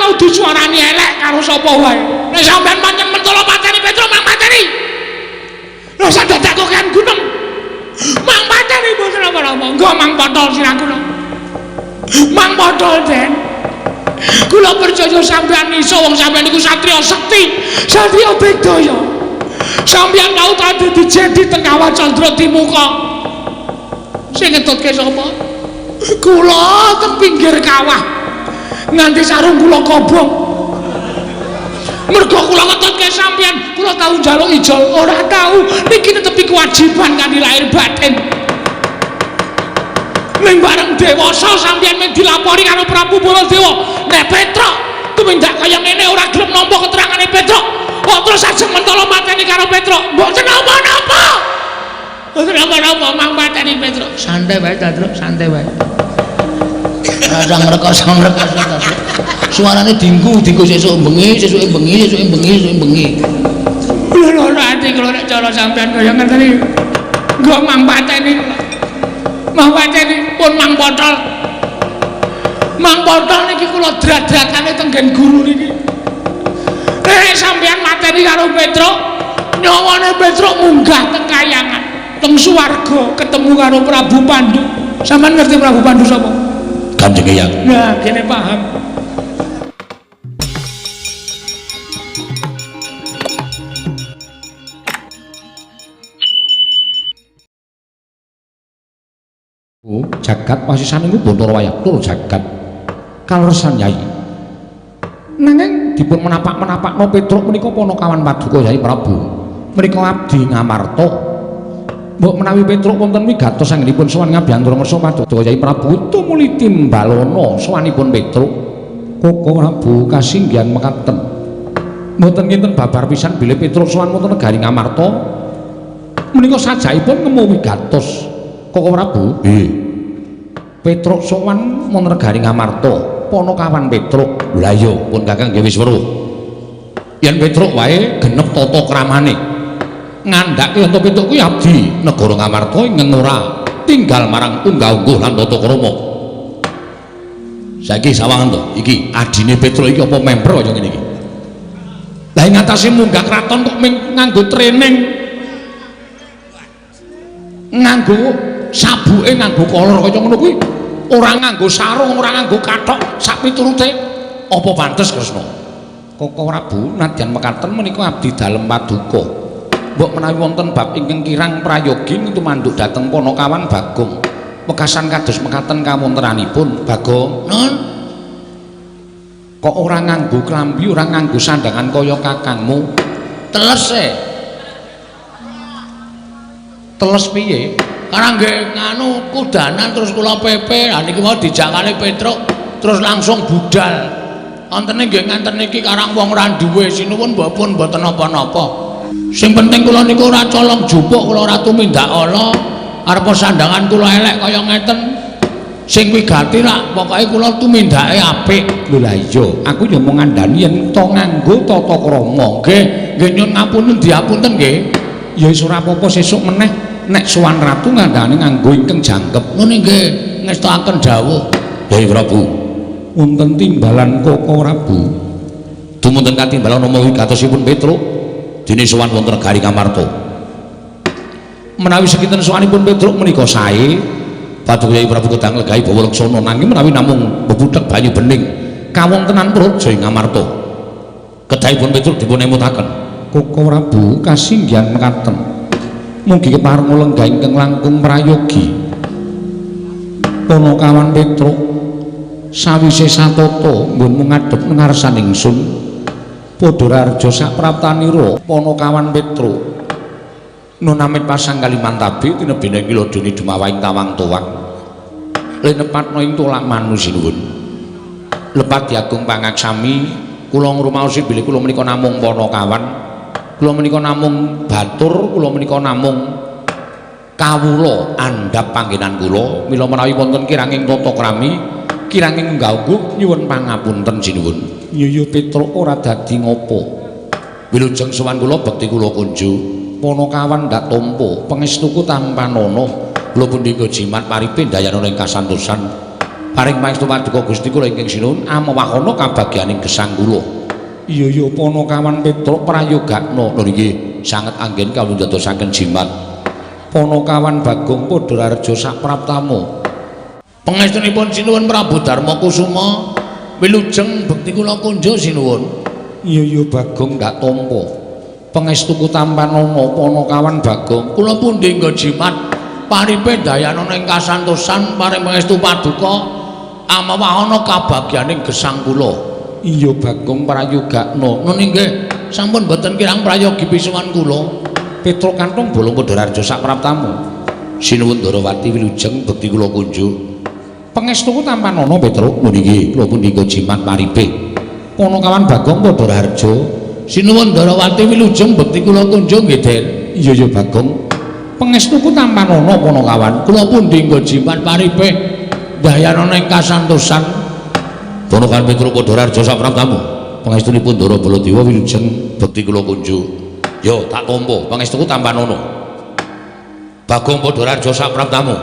tau disuarani elek karo sapa wae. Nek sampean pancen mentolo mateni Petruk, mang mateni. Lha sak dadak kok kan gunung. Mang mateni mboten napa-napa. Nggo mang potol sirah kula. Mang potol, Den. Kula percaya sampean iso, wong sampean niku satriya sekti, satriya bedaya. Sampean tau tadi dijedi teng Kawah Candra Dimuka. Sing ngetutke sapa? Kula teng pinggir kawah. Nganti sarung kula kobong. Mergo kula ngetutke sampean, kula tau njaluk ijol, ora tau. Niki netepi kewajiban kanthi lahir batin. Ning bareng dewasa sampean men dilapori karo Prabu Baladewa. Nek Petruk tumindak kaya ngene ora gelem nampa keterangane Petruk. Kok terus ajeng mentolo mateni karo Petruk? Mboten napa-napa. Mboten napa-napa mang mateni Petruk. Santai wae, Dadruk, santai wae. Rasa ngrekoso-ngrekoso Dadruk. Suarane dingku, dingku sesuk bengi, sesuke bengi, sesuke bengi, sesuke bengi. Lho lho ati kula nek cara sampean kaya ngeten iki. Nggo mang pateni. Mang pateni pun mang potol. Mang potol niki kula drat-dratane teng nggen guru niki. Nek sampean mateni karo Petruk, nyawane Petruk munggah teng kayangan, teng swarga ketemu karo Prabu Pandu. Sampean ngerti Prabu Pandu sapa? Kanjeng Eyang. Nah, kene paham. Oh, jagat wasisaning Bathara Wayah tur jagat kaleresan Yai. Nanging dipun menapak-menapakno Petruk menika panakawan paduka Yai Prabu. Menika abdi Ngamarta. Mbok menawi Petruk wonten wigatos anggenipun sowan ngabiyantara ngersa paduka Yai Prabu tumuli timbalana sowanipun Petruk. Koko Prabu kasinggihan mekaten. Mboten kinten babar pisan bilih Petruk sowan wonten negari Ngamarta. Menika sajaipun ngemu wigatos. Koko Prabu, nggih. Petruk sowan wonten negari Ngamarta, panakawan Petruk. Lha iya, pun Kakang nggih wis weruh. Yen Petruk wae genep tata kramane. Ngandhake yen to Petruk kuwi abdi negara Ngamarta ingkang ora tinggal marang unggah-ungguh lan tata krama. Saiki sawangan to, iki adine Petruk iki apa member kaya ngene iki. Lah ing atase munggah kraton kok ming nganggo training. Nganggo sabuke, nganggo kolor kaya ngono kuwi, ora nganggo sarung, ora nganggo kathok sak piturute. Apa pantes Kresna? Koko Prabu nadyan mekaten menika abdi dalem paduka. Mbok menawi wonten bab ingkang kirang prayogi tumanduk dhateng panakawan Bagong. Wekasan kados mekaten kawontenanipun Bagong. Nun. Kok ora nganggo klambi, ora nganggo sandangan kaya kakangmu? Teles e. Teles piye? Karang nggih nganu kudanan terus kula pepe. Lah niki mau dijak kali Petruk terus langsung budal. Wontene nggih nganten niki karang wong ora duwe sinuwun mbok pun mboten napa-napa. Sing penting kula niku ora colong jupuk, kula ora tumindak ala. Arep sandangan kula elek kaya ngeten. Sing wigati rak pokoke kula tumindake apik. Lho lah iya, aku ya mung ngandani yen to nganggo tata krama. Nggih, nggih nyun ngapunten diapunten nggih. Ya wis ora apa-apa sesuk meneh nek sowan ratu ngandani nganggo ingkang jangkep. Ngono nggih, ngestokaken dawuh. Yai Prabu, wonten timbalan Koko Prabu. Dumunten katimbalan nama wigatosipun Petruk dene sowan wonten negari Ngamarta. Menawi sekinten sowanipun Petruk menika sae, paduka Yai Prabu kedang legahi bawa laksana, nanging menawi namung bebudheg banyu bening kawontenan praja ing Ngamarta. Kedahipun Petruk dipun emutaken. Koko Prabu kasinggihan mekaten. Mugi kepareng lenggah ingkang langkung prayogi. Panakawan Petruk sawise satata nggonmu ngadhep ngarsan ingsun. Padha raharja sapraptanira panakawan Petruk. Nun amit pasang Kalimantabi tinebene kiladhane dumawahing tawang tuwang. Linepatna ing tolak manu sinuwun. Lepat diagung pangaksami kula ngrumaosi bilih kula menika namung panakawan. Kula menika namung batur, kula menika namung kawula andhap panggenan kula. Mila menawi wonten kiranging tata krami, kiranging unggah-ungguh nyuwun pangapunten sinuwun. Yuyu Petruk ora dadi ngopo. Wilujeng sowan kula bekti kula kunjuk. Panakawan ndak tampa, pangestuku tampanana. Kula punika jimat paripe ndayanana ing kasantosan. Paring pangestu paduka Gusti kula ingkang sinuwun amawahana kabagyaning gesang kula. Iya iya Panakawan Petruk prayogakna. Lho nggih, sanget anggen kawula ndadosaken jimat. Panakawan Bagong Padha Raharja sapraptamu. Pangestunipun sinuwun Prabu Darma Kusuma wilujeng bekti kula kunjo sinuwun. Iya iya Bagong ndak tampa. Pangestuku tampanana Panakawan Bagong. Kula pundi nggo jimat paripe dayanana ing kasantosan paring pangestu paduka amawahana kabagyaning gesang kula. Iya Bagong prayogakna. Nun inggih sampun boten kirang prayogi pisuwan kula. Petruk Kanthong Bolong Padha Raharja sapraptamu. Sinuwun Ndarawati wilujeng bekti kula kunjuk. Pangestuku tampanana Petruk. Nun inggih kula pundi nggo jimat paripe. Panakawan Bagong Padha Raharja. Sinuwun Ndarawati wilujeng bekti kula kunjuk nggih Den. Iya iya Bagong. Pangestuku tampanana Panakawan. Kula pundi nggo jimat paripe dayanana ing kasantosan. Panakawan Petruk Padha Raharja sapraptamu. Pangestunipun Ndara Baladewa wilujeng bekti kula kunjuk. Yo tak tampa pangestuku tampanana. Bagong Padha Raharja sapraptamu.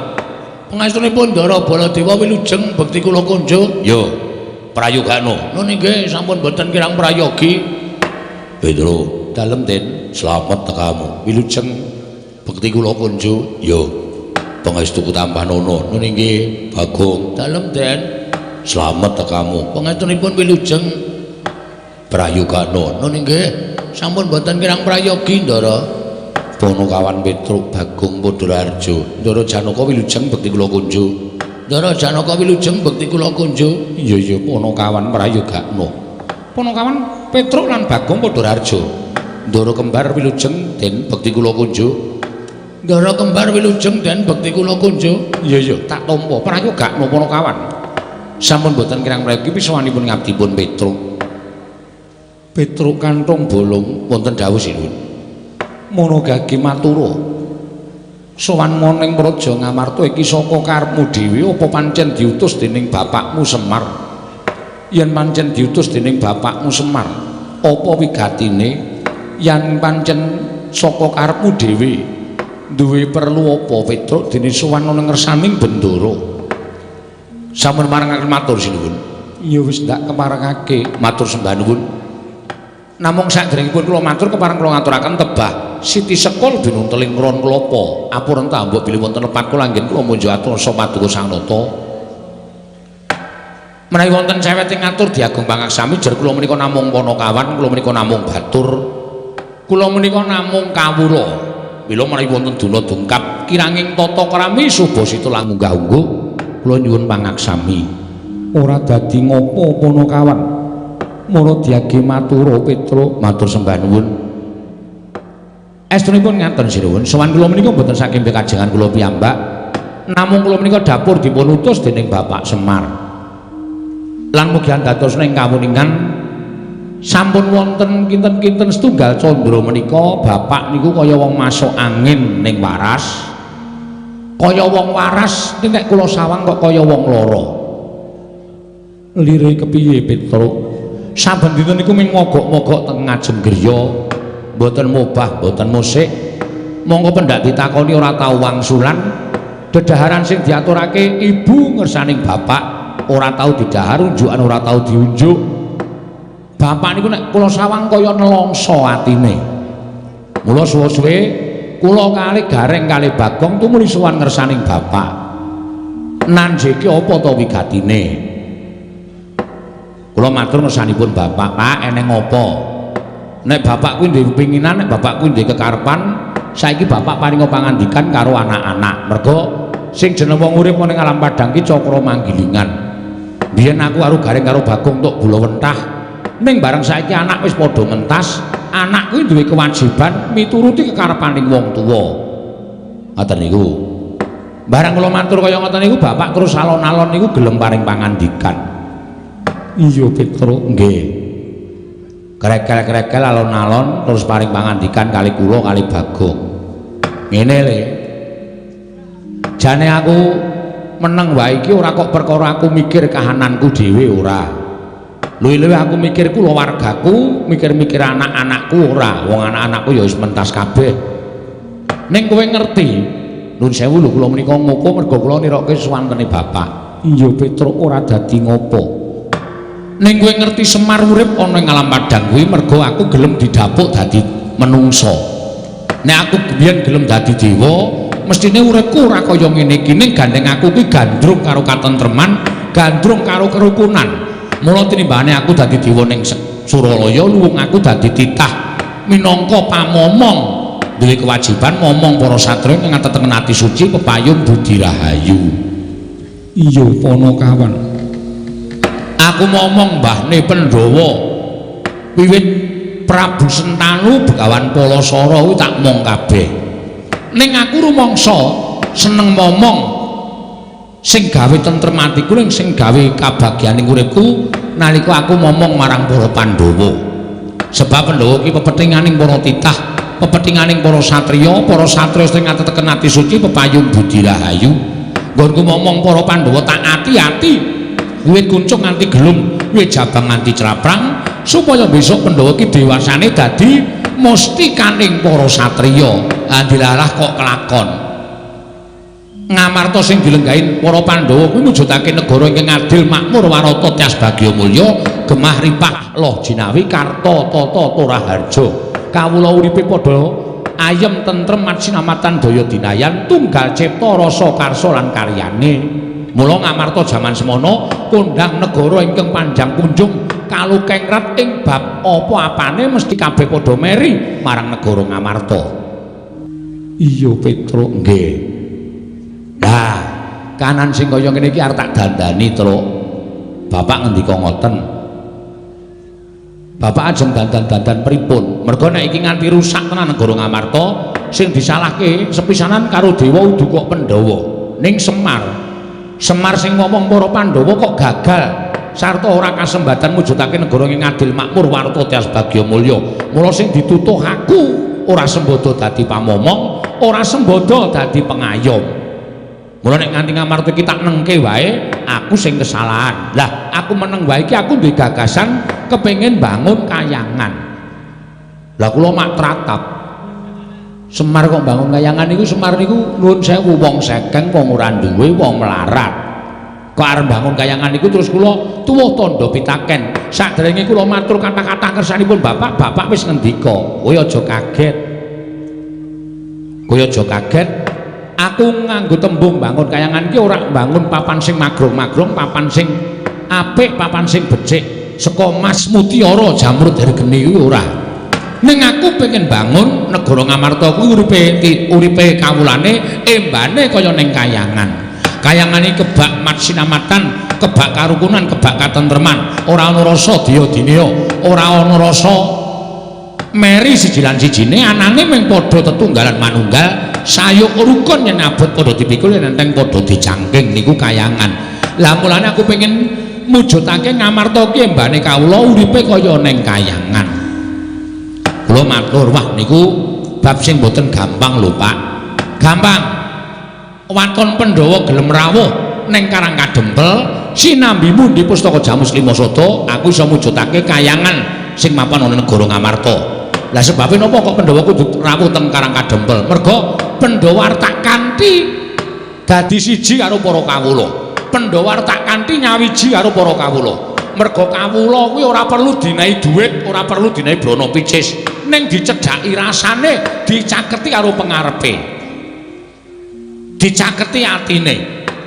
Pangestunipun Ndara Baladewa wilujeng bekti kula kunjuk. Yo prayogana. Nun inggih sampun boten kirang prayogi. Petro dalem Den, slamet tekamu. Wilujeng bekti kula kunjuk. Yo pangestuku tampanana. Nun inggih Bagong dalem Den, slamet tekamu. Pangestunipun wilujeng prayogana. Nun inggih sampun boten kirang prayogi Ndara. Panakawan Petruk Bagong Padha Raharja. Ndara Janaka wilujeng bekti kula kunjuk. Ndara Janaka wilujeng bekti kula kunjuk. Iya iya Panakawan prayogana. Panakawan Petruk lan Bagong Padha Raharja. Ndara kembar wilujeng den bekti kula kunjuk. Ndara kembar wilujeng den bekti kula kunjuk. Iya iya tak tampa prayogana Panakawan. Sampun boten kirang prayogi pisuwanipun ngabdipun Petruk. Petruk Kanthong Bolong wonten dawuh sinuwun. Monogage matura. Sowan ning Praja Ngamarta iki saka karepmu dhewe apa pancen diutus dening bapakmu Semar? Yen pancen diutus dening bapakmu Semar, apa wigatine? Yen pancen saka karepmu dhewe, duwe perlu apa Petruk dene sowan ana ngersaning Bendara? Sampun marengaken matur sinuwun. Ya wis ndak keparengake matur sembah nuwun. Namung saderengipun kula matur kepareng kula ngaturaken tebah Siti Sekul binunteling ron klapa. Apurenta mbok bilih wonten lepat kula anggen kula munjuk atur rasa paduka Sang Nata. Menawi wonten cewet ing ngatur diagung pangaksami jer kula menika namung panakawan, kula menika namung batur. Kula menika namung kawula. Mila menawi wonten duna dungkap kiranging tata krami subasita lan munggah-ungguh kula nyuwun pangaksami. Ora dadi ngopo panakawan. Mara diage matura Petruk matur sembah nuwun. Estunipun ngaten sinuwun, sowan kula menika mboten saking pekajengan kula piyambak. Namung kula menika dapur dipun utus dening Bapak Semar. Lan mugi andados ing kawuningan sampun wonten kinten-kinten setunggal candra menika bapak niku kaya wong masuk angin ning waras. Kaya wong waras ning nek kula sawang kok kaya wong lara. Lire kepiye Petruk? Saben dinten niku ming mogok-mogok teng ngajeng griya, mboten mobah, mboten musik. Monggo pendak ditakoni ora tau wangsulan. Dedaharan sing diaturake ibu ngersaning bapak ora tau didahar, unjukan ora tau diunjuk. Bapak niku nek kula sawang kaya nelongso atine. Mula suwe-suwe kula kalih Gareng kalih Bagong tumuli sowan ngersaning bapak. Nanjeke apa ta wigatine? Kula matur ngersanipun bapak, Pak, eneng apa? Nek bapak kuwi duwe pinginan, nek bapak kuwi duwe kekarepan, saiki bapak paringa pangandikan karo anak-anak. Mergo sing jeneng wong urip ning alam padang ki cakra manggilingan. Biyen aku karo Gareng karo Bagong tok gula wentah. Ning bareng saiki anak wis padha mentas, anak kuwi duwe kewajiban mituruti kekarepaning wong tuwa. Ngoten niku. Bareng kula matur kaya ngoten niku bapak terus alon-alon niku gelem paring pangandikan. Iya Petruk, nggih. Krekel-krekel alon-alon terus paring pangandikan kali kula kali Bagong. Ngene le. Jane aku meneng wae iki ora kok perkara aku mikir kahananku dhewe ora. Luwih-luwih aku mikir kulawargaku, mikir-mikir anak-anakku ora. Wong anak-anakku ya wis mentas kabeh. Ning kowe ngerti, nuwun sewu lho kula menika ngoko mergo kula nirokke suwantene bapak. Iya Petruk, ora dadi ngopo. Ning kowe ngerti Semar urip ana ing alam padang kuwi mergo aku gelem didapuk dadi menungsa. Nek aku biyen gelem dadi dewa, mestine uripku ora kaya ngene iki. Ning gandeng aku kuwi gandrung karo katentreman, gandrung karo kerukunan. Mula tinimbane aku dadi dewa ning Suralaya, luwung aku dadi titah minangka pamomong, duwe kewajiban momong para satriya ing ngatetengen ati suci pepayung budi rahayu. Iya Panakawan. Aku momong mbahne Pandhawa wiwit Prabu Sentanu Begawan Palasara kuwi tak mong kabeh. Ning aku rumangsa seneng momong sing gawe tentrem atiku ning sing gawe kabagyaning uripku nalika aku momong marang para Pandhawa. Sebab Pandhawa ki pepethinganing para titah, pepethinganing para satriya, para satriya sing ngateteken ati suci pepayung budi rahayu. Nggonku momong para Pandhawa tak ati-ati, wiwit kuncung nganti gelung, wiwit jabang nganti craprang, supaya besok Pandhawa ki dewasane dadi mustikaning para satriya. Andilalah kok kelakon. Ngamarta sing dilenggahi para Pandhawa kuwi mujudake negara ingkang adil, makmur, warata, tyas bagya mulya, gemah ripah loh jinawi karta tata toraharja. Kawula uripe padha ayem tentrem sinamatan daya dinayan tunggal cipta rasa karsa lan karyane. Mula Ngamarta jaman semono kondhang negara ingkang panjang kunjung kalukengrat ing bab apa-apane mesti kabeh padha meri marang negara Ngamarta. Iya Petruk. Nggih. Lah, kanan sing kaya ngene iki arep tak dandani, Truk. Bapak ngendika ngoten. Bapak ajeng dandan-dandan pripun? Mergo nek iki nganti rusak tenan negara Ngamarta, sing disalahke sepisanan karo dewa udu kok Pandhawa. Ning Semar. Semar sing ngomong para Pandhawa kok gagal sarta ora kasembatan mujudake negara ing adil makmur warta tyas bagya mulya. Mula sing ditutuh aku ora sembodo dadi pamomong, ora sembodo dadi pengayom. Mula nek nganti Ngamarta iki tak nengke wae, aku sing kesalahan. Lah, aku meneng wae iki aku duwe gagasan kepengin bangun kayangan. Lah kula mak tratap. Semar kok bangun kayangan niku, Semar niku nuwun sewu wong sekeng, wong ora duwe, wong melarat. Kok arep bangun kayangan niku terus kula tuwuh tandha pitaken. Saderenge kula matur kata-kata kersanipun Bapak, Bapak wis ngendika, "Kowe aja kaget. Kowe aja kaget. Aku nganggo tembung bangun kayangan iki ora bangun papan sing magrong-magrong, papan sing apik, papan sing becik, saka mas mutiara jamrud hergeni kuwi ora. Ning aku pengen bangun negara Ngamarta kuwi uripe kawulane embane kaya ning kayangan. Kayangan iki kebak matsinamatan, kebak karukunan, kebak katentreman, ora ana rasa daya-dineya, ora ana rasa meri siji lan sijine, anane mung padha tetunggalan manunggal, sayuk rukun yen abot padha dipikul, yen enteng padha dicangking niku kayangan. Lah mulane aku pengen mujudake Ngamarta ki embane kawula uripe kaya ning kayangan. Kula matur, wah niku bab sing mboten gampang lho Pak. Gampang. Waton Pandhawa gelem rawuh ning Karang Kadempel sinambi mundi pustaka Jamus Lima Sada, aku iso mujudake kayangan sing mapan ana negara Ngamarta. Lah sebabe napa kok Pandhawa kudu rawuh teng Karang Kadempel? Merga Pandhawa tak kanthi dadi siji karo para kawula. Pandhawa tak kanthi nyawiji karo para kawula. Merga kawula kuwi ora perlu dinehi dhuwit, ora perlu dinehi brana picis, ning dicedhaki rasane, dicaketi karo pengarepe. Dicaketi atine.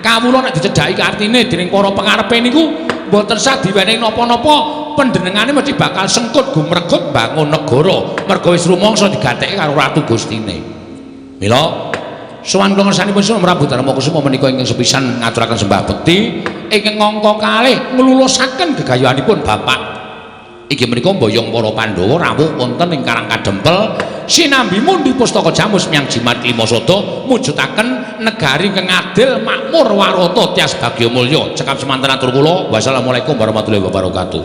Kawula nek dicedhaki atine dening para pengarepe niku mboten sah diwenehi napa-napa, panjenengane mesti bakal sengkut gumregut bangun negara. Merga wis rumangsa digatekke karo Ratu Gustine. Mila sowan kula ngersanipun Sunan Prabu Darma Kusuma menika ingkang sepisan ngaturaken sembah bekti ingkang angka kalih nglulusaken gegayuhanipun Bapak. Inggih menika mboyong para Pandhawa rawuh wonten ing Karang Kadempel sinambi mundi pustaka Jamus Miang Jimat Lima Sada mujudaken negari ingkang adil makmur warata tyas bagya mulya. Cekap semanten atur kula. Wassalamualaikum warahmatullahi wabarakatuh.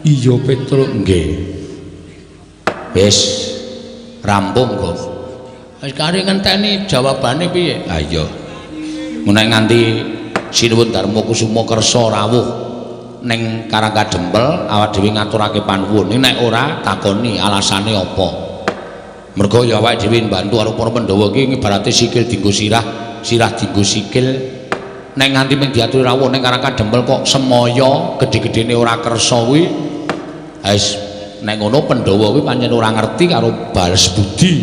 Iya Petruk. Nggih. Wis rampung kok. Wis kari ngenteni jawabane piye? Ha iya. Menawi nganti Sinuwun Darma Kusuma kersa rawuh ning Karang Kadempel awak dhewe ngaturake panuwun. Nek ora takoni alasane apa? Merga ya awake dhewe mbantu karo para Pandhawa iki ibarate sikil dienggo sirah. sirah dienggo sikil. Nek nganti mung diaturi rawuh ning Karang Kadempel kok semaya gedhe-gedhene ora kersa kuwi, wis nek ngono Pandhawa kuwi pancen ora ngerti karo bales budi,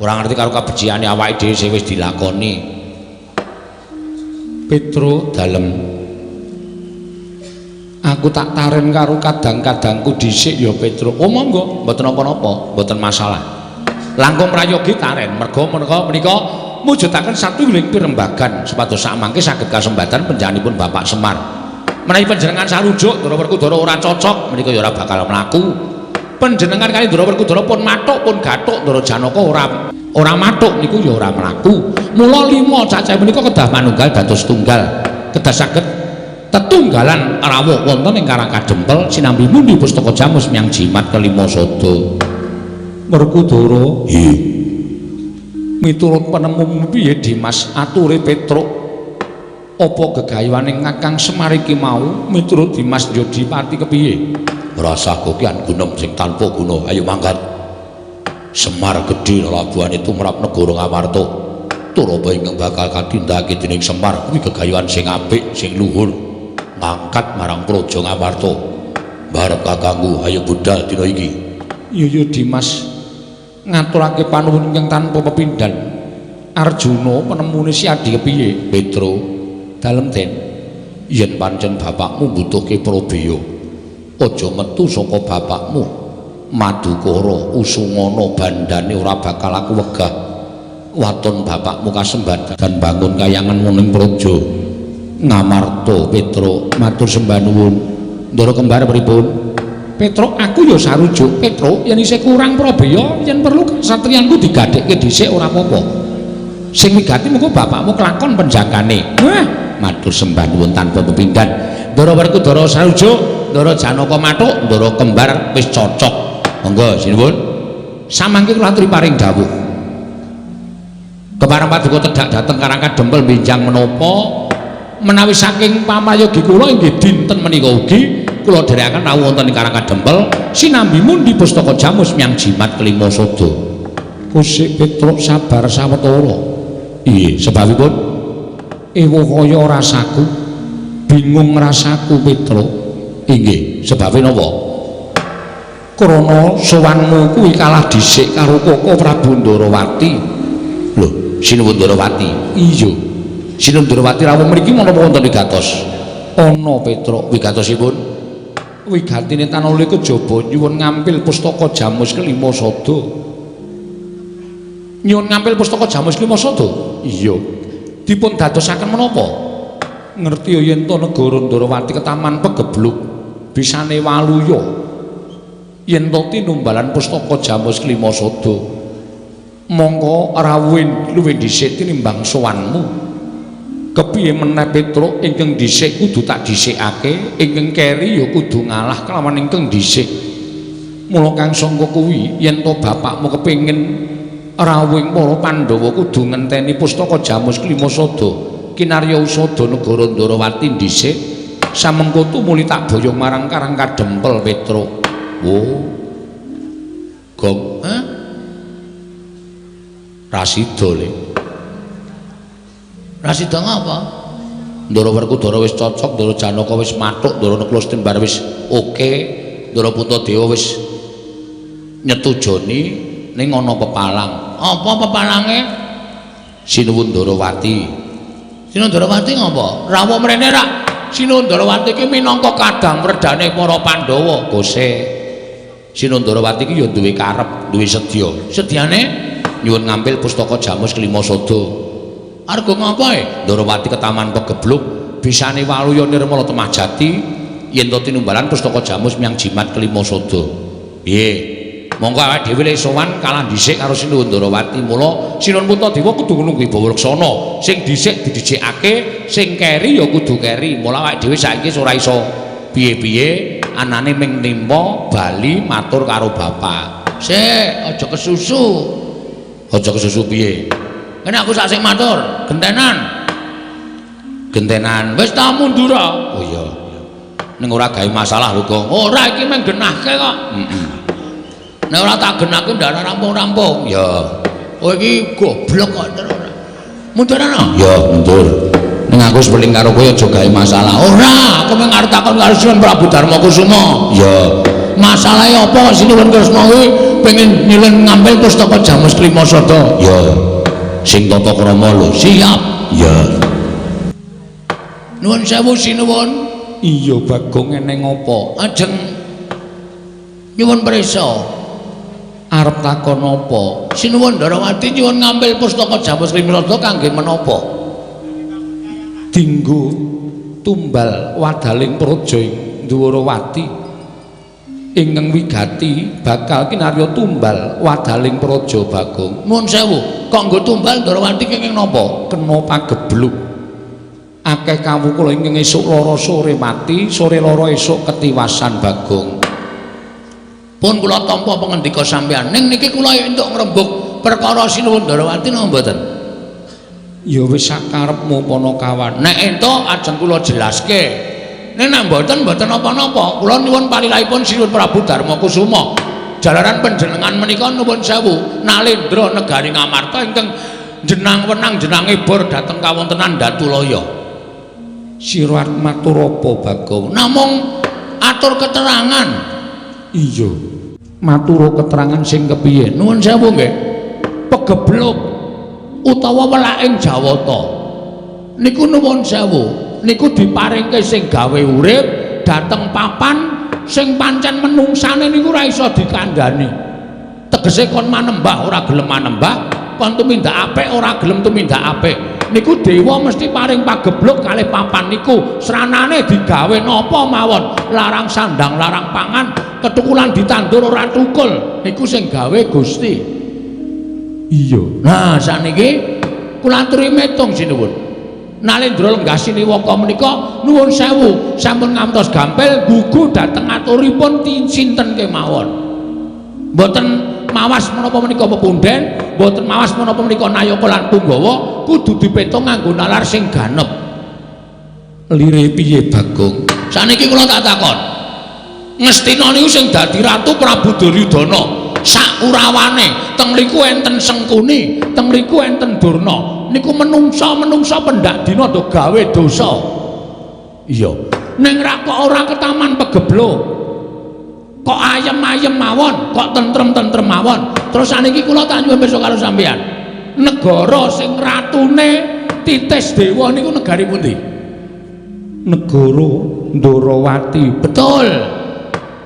ora ngerti karo kabeciane awake dhewe sing wis dilakoni. Petruk dalem, aku tak taren karo kadang-kadangku dhisik ya Petruk. Oh monggo, mboten napa-napa, mboten masalah. Langkung prayogi taren, merga menika mujudaken satunggiling pirembagan supados samangke saged kasembatan panjenenganipun Bapak Semar. Menawi panjenengan sarujuk Ndara Werkudara ora cocok, menika ya ora bakal mlaku. Panjenengan kali Ndara Werkudara pun mathuk pun gathuk, Ndara Janaka ora mathuk niku ya ora mlaku. Mula lima cacah menika kedah manunggal dados tunggal, kedah saged tetunggalan rawuh wonten ing Karang Kadempel sinambi mundi pustaka jamus miang jimat kelima sada. Werkudara, nggih. Miturut penemumu piye Dimas ature Petruk? Apa gegayuhane Kakang Semar iki mau miturut Dimas Jodipati kepiye? Rasah kokian gunem sing tanpa guna. Ayo mangkat. Semar gedhe lelabuhane tumrap negara Ngamarta. Tur apa ingkang bakal katindakake dening Semar kuwi gegayuhan sing apik, sing luhur. Ngangkat marang praja Ngamarta. Barep kakangku, ayo budal dina iki. Iya ya Dimas. Ngaturake panuwun ingkang tanpa pepindhan. Arjuna penemune si Adi kepiye? Petro, dalem Den. Yen pancen bapakmu mbutuhke prabeya, aja metu saka bapakmu. Madukara usungana bandane ora bakal aku wegah. Waton bapakmu kasembadan bangun kayangan ning praja Ngamarta. Petro, matur sembah nuwun. Ndara kembar pripun? Petruk, aku ya sarujuk. Petruk, yen isih kurang prabeya, yen perlu kasatriyanku digadhekke dhisik ora apa-apa. Sing wigati mengko bapakmu kelakon penjagane. Wah, matur sembah nuwun tanpa pepindhan. Ndara Werkudara sarujuk, Ndara Janaka mathuk, Ndara kembar wis cocok. Monggo sinuwun. Samangke kula aturi paring dawuh. Kepareng paduka tedhak dhateng Karang Kadempel benjang menapa menawi saking pamayogi kula inggih dinten menika ugi kula dherekaken rawuh wonten ing Karang Kadempel sinambi mundi pustaka jamus miang jimat kelima sada. Kusik Petruk sabar sawetara. Iya, sebabipun ewa kaya rasaku, bingung rasaku Petruk. Inggih, sebabe napa? Krana sowanmu kuwi kalah dhisik karo Koko Prabu Ndarawati. Lho, Sinuwun Ndarawati. Iya. Sinuwun Ndarawati rawuh mriki menapa wonten wigatos? Ana Petruk, wigatosipun wigatine tanole kejaba nyuwun ngampil pustaka jamus kelima sada. Nyuwun ngampil pustaka jamus kelima sada? Iya. Dipun dadosaken menapa? Ngerti yen to negara Ndarawati ketaman pegebluk bisane waluya. Yen to tinumbalan pustaka jamus kelima sada, mongko rawuhe luwih dhisik tinimbang sowanmu. Kepiye meneh Petruk, ingkang dhisik kudu tak dhisikake, ingkang keri ya kudu ngalah kelawan ingkang dhisik. Mula kang sangka kuwi yen to bapakmu kepengin rawuhing para Pandhawa kudu ngenteni pustaka jamus kelima sada kinarya usada negara Ndarawati dhisik, samengko tumuli tak boyong marang Karang Kadempel Petruk. Oh. Gong, ha? Rasida le. Rasida ngapa? Ndara Werkudara wis cocok, Ndara Janaka wis mathuk, Ndara Nakula Setembar wis oke, Ndara Puntadewa wis nyetujoni ning ana pepalang. Apa pepalange? Sinuwun Ndarawati. Sinuwun Ndarawati ngapa? Rawuh mrene rak. Sinuwun Ndarawati iki minangka kadang wredane para Pandhawa, Gose. Sinuwun Ndarawati iki ya duwe karep, duwe sedya. Sedyane nyuwun ngampil pustaka jamus kelima sada. Arga ngapa e? Ndarawati ketaman pegebluk bisane waluya nirmala temah jati yen to tinumbalan pustaka jamus miang jimat kelima sada. Piye? Monggo awake dhewe le sowan kalah dhisik karo Sinuwun Ndarawati. Mula Sinuwun Puntadewa kudu nunggu wibawa laksana. Sing dhisik didhisikake, sing keri ya kudu keri. Mula awake dhewe saiki ora iso piye-piye, anane ming nimpa bali matur karo bapak. Sik, aja kesusu. Aja kesusu piye? Kene aku sak sing matur, gentenan. Gentenan. Wis ta mundur. Oh iya. Ning ora gawe masalah lho, Gong. Ora, iki mung genahke kok. Heeh. Nek ora tak genahke ndak rampung-rampung. Ya. Kowe iki goblok kok ora. Mundur ana? Ya, mundur. Ning aku sepeling karo kowe aja gawe masalah. Ora, aku mung arep takon karo Sinuwun Prabu Darma Kusuma. Ya. Masalahe apa Sinuwun Kresna kuwi pengen nyilen ngambil pustaka Jamus Klima Sada? Ya. Sing tata krama lho. Siap. Ya. Nuwun sewu Sinuwun. Iya Bagong, eneng apa? Ajeng nyuwun prisa. Arep takon apa? Sinuwun Ndarawati nyuwun ngambil pustaka Jamus Klima Sada kangge menapa? Dinggo tumbal wadaling praja ing Dwarawati ingkang wigati bakal kinarya tumbal wadaling praja Bagong. Nuwun sewu, kok nggo tumbal Ndarawati kenging napa? Kena pagebluk. Akeh kawula ingkang esuk lara sore mati, sore lara esuk ketiwasan Bagong. Pun kula tampa pangendika sampeyan. Ning niki kula entuk ngrembug perkara Sinuwun Ndarawati napa mboten? Ya wis sakarepmu Panakawan. Nek entuk ajeng kula jelaske. Nek nek mboten mboten napa-napa. Kula nyuwun palilahipun Sinuwun Prabu Darma Kusuma. Jalaran panjenengan menika nuwun sewu nalendra negari Ngamarta ingkang jenang wenang jenange bor dhateng kawontenan Datulaya. Sira arep matur apa Bagong? Namung atur keterangan. Iya. Matur keterangan sing kepiye? Nuwun sewu nggih. Pegebluk utawa welaking Jawata niku nuwun sewu niku diparingke sing gawe urip dhateng papan sing pancen menungsane niku ora iso dikandhani. Tegese kon manembah ora gelem manembah, kon tumindak apik ora gelem tumindak apik. Niku dewa mesti paring pagebluk kalih papan niku. Sranane digawe napa mawon, larang sandang, larang pangan, ketukulan ditandur ora tukul. Niku sing gawe Gusti. Iya. Nah, sakniki kula aturi metung sinuwun. Nalendra lenggah siniwaka menika nuwun sewu sampun ngantos gampil gugu dhateng aturipun sinten kemawon. Mboten mawas menapa menika pepunden, mboten mawas menapa menika nayaka lan punggawa, kudu dipetung nganggo nalar sing ganep. Lire piye Bagong? Sakniki kula tak takon. Ngastina niku sing dadi ratu Prabu Duryudana. Sakurawane teng mriku enten Sengkuni, teng mriku enten Durna. Niku menungsa-menungsa pendak dina do gawe dosa. Iya. Ning ra kok ora ketaman pegebluk. Kok ayem-ayem mawon, kok tentrem-tentrem mawon. Terus saniki kula tak nyuwun pirsa karo sampeyan. Negara sing ratune Titis Dewa niku negari pundi? Negara Ndorowati. Betul.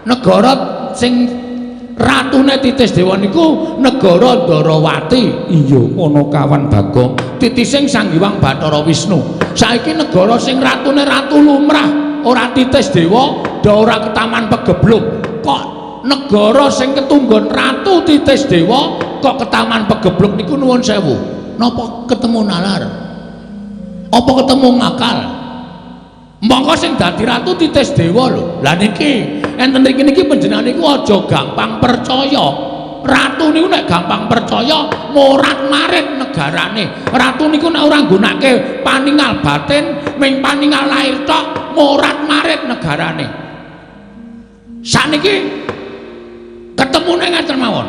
Negara sing ratune Titis Dewa niku negara Ndorowati. Iya, ana kawan Bagong. Titising Sang Hyang Bathara Wisnu. Saiki negara sing ratune ratu lumrah, ora Titis Dewa, do ora ketaman pegebluk. Kok negara sing ketunggon ratu Titis Dewa kok ketaman pegebluk niku nuwun sewu. Napa ketemu nalar? Apa ketemu ngakal? Mongko sing dadi ratu Titis Dewa lho. Lah niki enten mriki niki panjenengan niku aja gampang percaya. Ratu niku nek gampang percaya morat-marit negarane. Ratu niku nek ora nggunake paningal batin, ming paningal lahir tok, morat-marit negarane. Sakniki ketemune ngaten mawon.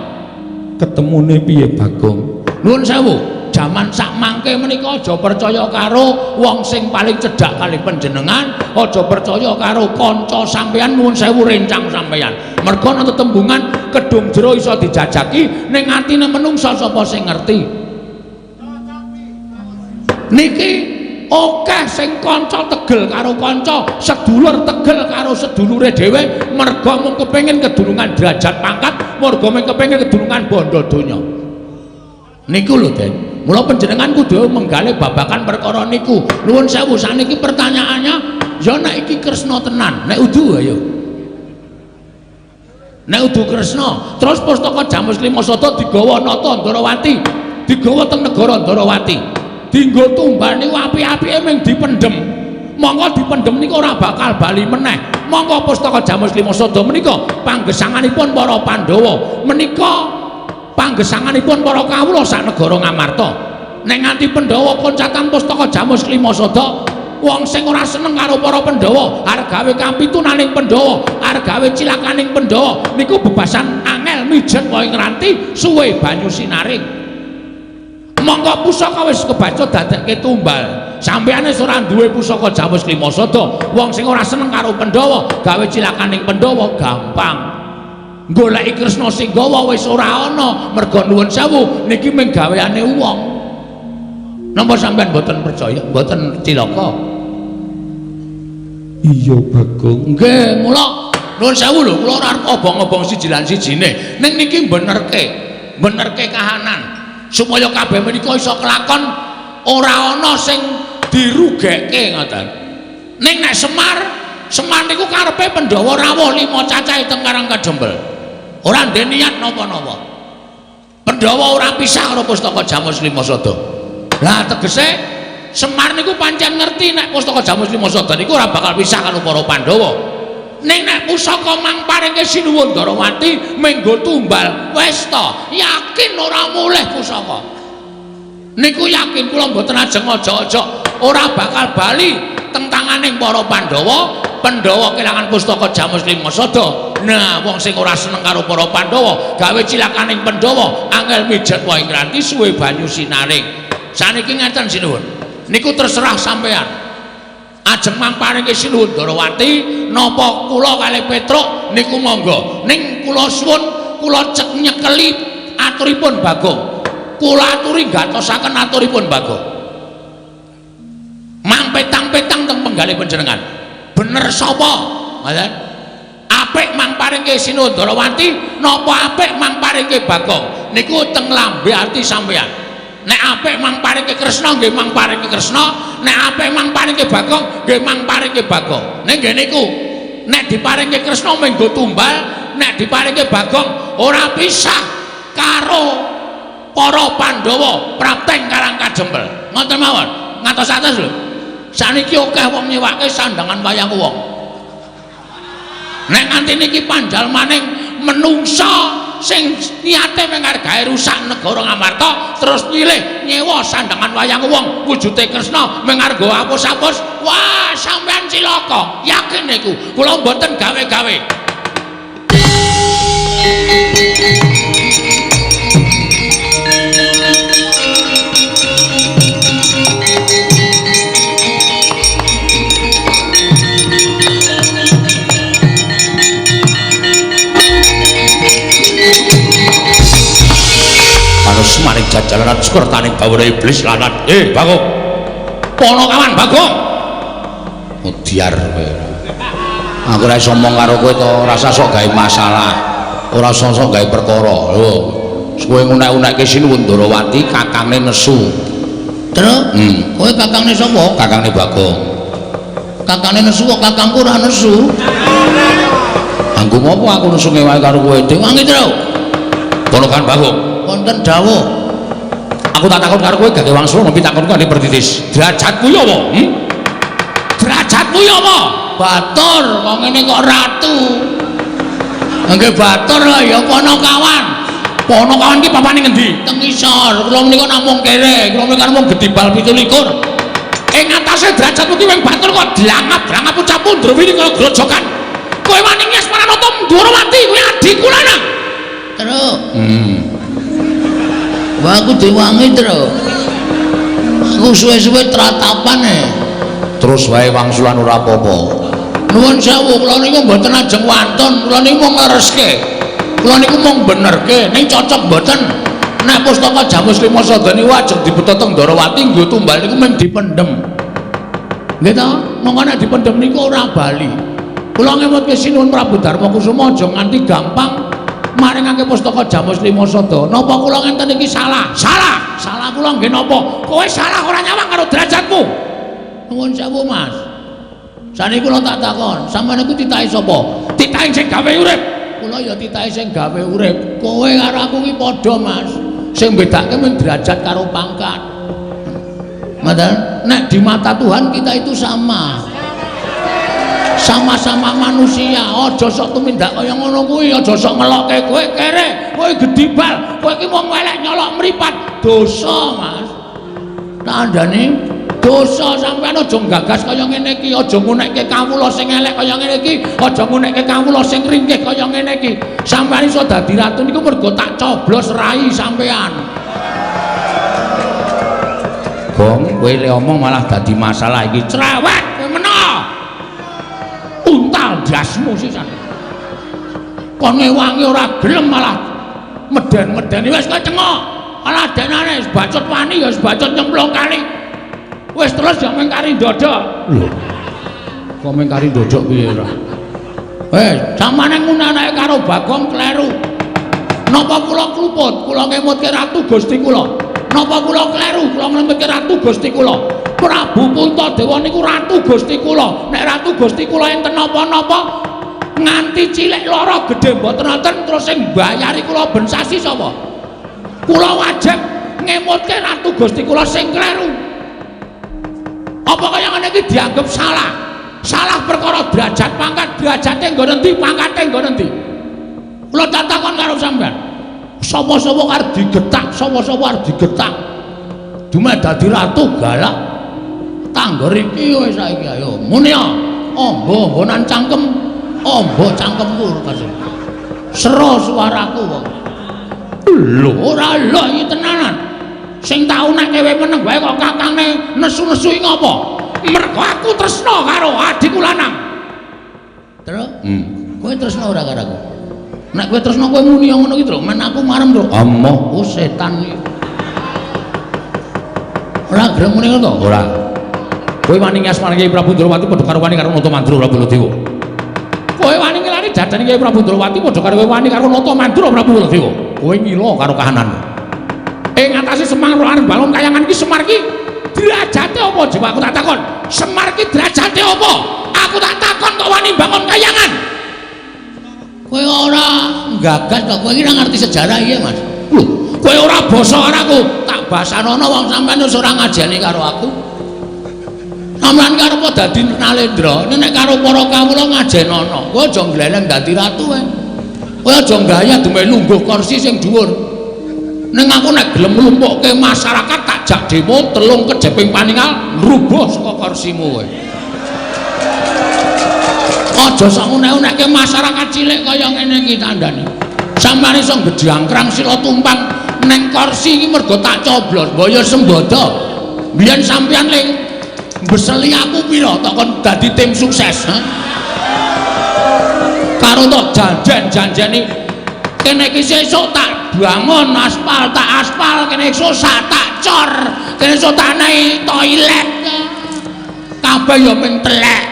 Ketemune piye Bagong? Nuwun sewu, jaman sak mangke menika aja percaya karo wong sing paling cedhak kalih panjenengan, aja percaya karo kanca sampeyan, nuwun sewu rencang sampeyan. Merga ana tetembungan kedung jero iso dijajaki, ning atine menungsa sapa sing ngerti. Niki akeh sing kanca tegel karo kanca, sedulur tegel karo sedulure dhewe, merga mung kepengin kedulungan derajat pangkat, merga mung kepengin kedulungan bondo donya. Niku lho, Den. Mula panjenengan kudu menggalih babakan perkara niku. Nuwun sewu, sakniki pertanyaannya, ya nek iki Kresna tenan, nek udu ayo. Nek udu Kresna, terus pustaka Jamus Lima Sada digawa nata Ndorowati, digawa teng negara Ndorowati. Dinggo tumbal niku apik-apike ming dipendhem. Monggo dipendhem niku ora bakal bali meneh. Monggo pustaka Jamus Lima Sada menika panggesanganipun para Pandhawa, menika panggesanganipun para kawula sak negara Ngamarta. Nek nganti Pandhawa koncatan pustaka Jamus Lima Sada, wong sing ora seneng karo para Pandhawa, arep gawe kapitunaning Pandhawa, arep gawe cilakaning Pandhawa, niku bebasan angel mijet wae ngranti suwe banyu sinaring. Mongko pusaka wis kebaca dadekke tumbal. Sampeyan wis ora duwe pusaka Jamus Lima Sada. Wong sing ora seneng karo Pandhawa gawe cilakaning Pandhawa gampang. Goleki Kresna sing gawa wis ora ana, merga nuwun sewu niki mung gaweane wong. Napa sampeyan mboten percaya, mboten cilaka? Iya Bagong. Nggih, mula nuwun sewu lho, kula ora arep obong-obong siji lan sijine. Ning niki benerke, benerke kahanan supaya kabeh menika iso kelakon ora ana sing dirugekke ngoten. Ning nek Semar, Semar niku karepe Pandhawa rawuh 5 cacahe teng Karang Kadempel. Ora ndek niat napa-napa. Pandhawa ora pisah karo pustaka Jamus Lima Sada. Lah tegese Semar niku pancen ngerti nek pustaka Jamus Lima Sada niku ora bakal pisah karo para Pandhawa. Ning nek pusaka mang paringke Sinuwun Darawati menggo tumbal wis ta, yakin ora mulih pusaka. Niku yakin kula mboten ajeng aja-aja ora bakal bali teng tanganing para Pandhawa. Pandhawa kelangan pustaka Jamus Lima Sada. Nah, wong sing ora seneng karo para Pandhawa gawe cilakaning Pandhawa angel mijet wae ngranti suwe banyu sinaring. Saniki ngeten Sinuwun. Niku terserah sampean. Ajeng mang paringke Sinuwun Darawati napa kula kalih Petruk niku monggo. Ning kula suwun kula cek nyekeli aturipun Bagong. Kula aturi gatosaken aturipun Bagong. Mang petang-petang teng penggalih panjenengan. Bener sapa? Ngoten. Apik mang paringke Sinuwun Darawati napa apik mang paringke Bagong? Niku teng lambe ati sampean. Nek apik mang paringke Kresna nggih mang paringke Kresna, nek apik mang paringke Bagong nggih mang paringke Bagong. Nek nggih niku, nek diparingke Kresna menggo tumbal, nek diparingke Bagong ora pisah karo para Pandhawa prapteng Karang Kadempel. Ngoten mawon, ngantos atos lho. Saniki akeh wong nyewake sandangan wayang wong. Nek nganti niki panjal maning menungsa sing niate mung arep gawe rusak negara Ngamarta terus nyilih nyewa sandangan wayang wong wujude Kresna mung arep apus-apus, wah sampean cilaka, yakin niku kula mboten gawe-gawe. Manus maring jajalanan sekertaning bawara iblis lanat. Bagong. Ponokawan Bagong. Mudyar kowe. Aku ora iso omong karo kowe to, ora usah sok gawe masalah. Ora usah sok gawe perkara. Lho, kowe ngunek-unekke Sinuwun Darawati kakangne nesu. Truk, kowe kakangne sapa? Kakangne Bagong. Kakangne nesu kok kakangku ora nesu. Anggo ngopo aku nesu ngewae karo kowe? Dewangi, Truk. Ponokawan Bagong. Wonten dawuh. Aku tak takon karo kowe gage wangsul ngopi takonku ane pertitis. Derajatmu ya apa? Derajatmu ya apa? Batur, kok ngene kok ratu. Nggih batur lah ya ponokawan. Ponokawan ki papane ngendi? Teng ngisor. Kula menika namung kere, kula menika namung gedibal 27. Ing atase derajatmu ki wing batur kok dlangap-dlangap ucapmu ndrowini kaya grojokan. Kowe wani nges Paranata Ndwarawati kuwi adhiku lanang. Truk. Wah aku diwangi Truk. Aku suwe-suwe tratapan e. Terus wae wangsulan ora apa-apa. Nuwun sewu kula niku mboten ajeng wantun, kula niku mung nglereske. Kula niku mung benerke, ning cocok mboten. Nek pustaka Jamus Lima Sada niku ajeng dibeta teng Ndharawati nggo tumbal niku mung dipendhem. Nggih ta? Monggo nek dipendhem niku ora bali. Kula ngemutke Sinuwun Prabu Darma Kusuma aja nganti gampang maringake pustaka Jamus Lima Sada. Napa kula ngenten iki salah? Salah. Salah kula nggih napa? Kowe salah ora nyawang karo derajatmu. Nuwun sewu, Mas. Saniki kula tak takon, sampeyan niku titahe sapa? Titahe sing gawe urip. Kula ya titahe sing gawe urip. Kowe karo aku ki padha, Mas. Sing bedake mung derajat karo pangkat. Ngoten? Nek di mata Tuhan kita itu sama. Sama-sama manusia, aja sok tumindak kaya ngono kuwi, aja sok ngelokke kowe kere, kowe gedibal, kowe iki wong elek nyolok mripat, dosa, Mas. Tandane dosa sampean aja nggagas kaya ngene iki, aja ngunekke kawula sing elek kaya ngene iki, aja ngunekke kawula sing ringkih kaya ngene iki. Sampean iso dadi ratu niku mergo tak coblos rai sampean. Bagong, kowe le omong malah dadi masalah iki. Cerewet kowe meno. Untal ndasmu sisan. Kon ngewangi ora gelem malah meden-medeni wis kowe cengok. Alah denane wis bacut wani ya wis bacut nyemplung kali. Wis terus ya mung kari ndodok. Lho. Kok mung kari ndodok piye ora? Samane ngunanake karo Bagong kleru. Napa kula kluput, kula ngemutke Ratu Gusti kula. Napa kula kleru, kula ngemutke Ratu Gusti kula. Prabu Puntadewa niku Ratu Gusti kula. Nek Ratu Gusti kula enten napa-napa nganti cilik lara gedhe mboten wonten terus sing mbayari kula ben sasi sapa? Kula wajib ngemutke Ratu Gusti kula sing kleru. Apa kaya ngene iki dianggep salah? Salah perkara derajat pangkat, derajate nggon endi, pangkate nggon endi? Kula takon karo sampean. Sapa-sapa arep digetak, sapa-sapa arep digetak. Dumeh dadi ratu galak. Tanggor iki wis saiki ayo muni ya. Amba-ambanan cangkem, amba cangkemku kasih. Sero suaraku kok. Lho ora lho iki tenanan. Sing tau nek kowe meneng wae kok kakangne nesu-nesu iki ngopo? Mergo aku tresna karo adikku lanang. Terus? Kowe tresna ora karo aku? Nek kowe tresna kowe muni ngono ki, Tru. Men aku marem, Tru. Amoh, ku setan iki. Ora gelem muni ngono to? Ora. Kowe wani ngasmani Kyai Prabu Ndrawati padha karo wani karo Nata Mandura Prabu Baladewa. Kowe wani ngelani jadane Kyai Prabu Ndrawati padha karo kowe wani karo Nata Mandura Prabu Baladewa. Kowe ngila karo kahananmu. Ing atase Semar arep bangun kayangan iki Semar iki derajate apa jiwa aku tak takon. Semar iki derajate apa? Aku tak takon kok wani bangun kayangan. Kowe ora gagas kok kowe iki ora ngerti sejarah iya Mas. Lho, kowe ora basa karo aku, tak basanono wong sampean wis ora ngajeni karo aku. Sampeyan karo apa dadi Nalendra? Nek karo para kawula ngajenono. Kowe aja ngleleng dadi ratu kowe. Kowe aja gaya dumeh lungguh kursi sing dhuwur. Ning aku nek gelem nglumpukke masyarakat tak jak demo telung kejeping paningal rubuh saka kursimu kowe. Aja sak unek-unekke masyarakat cilik kaya ngene iki tandane. Sampeyan iso gedhangkrang sila tumpang ning kursi iki mergo tak coblos, mbaya sembodo. Biyen sampeyan ling mbeseli aku pira tak kon dadi tim sukses, ha? Karo tok janjen-janjeni kene iki sesuk tak bangun aspal, tak aspal, kene esuk tak cor, kene esuk tak naik toilet. Kabeh ya mung telek.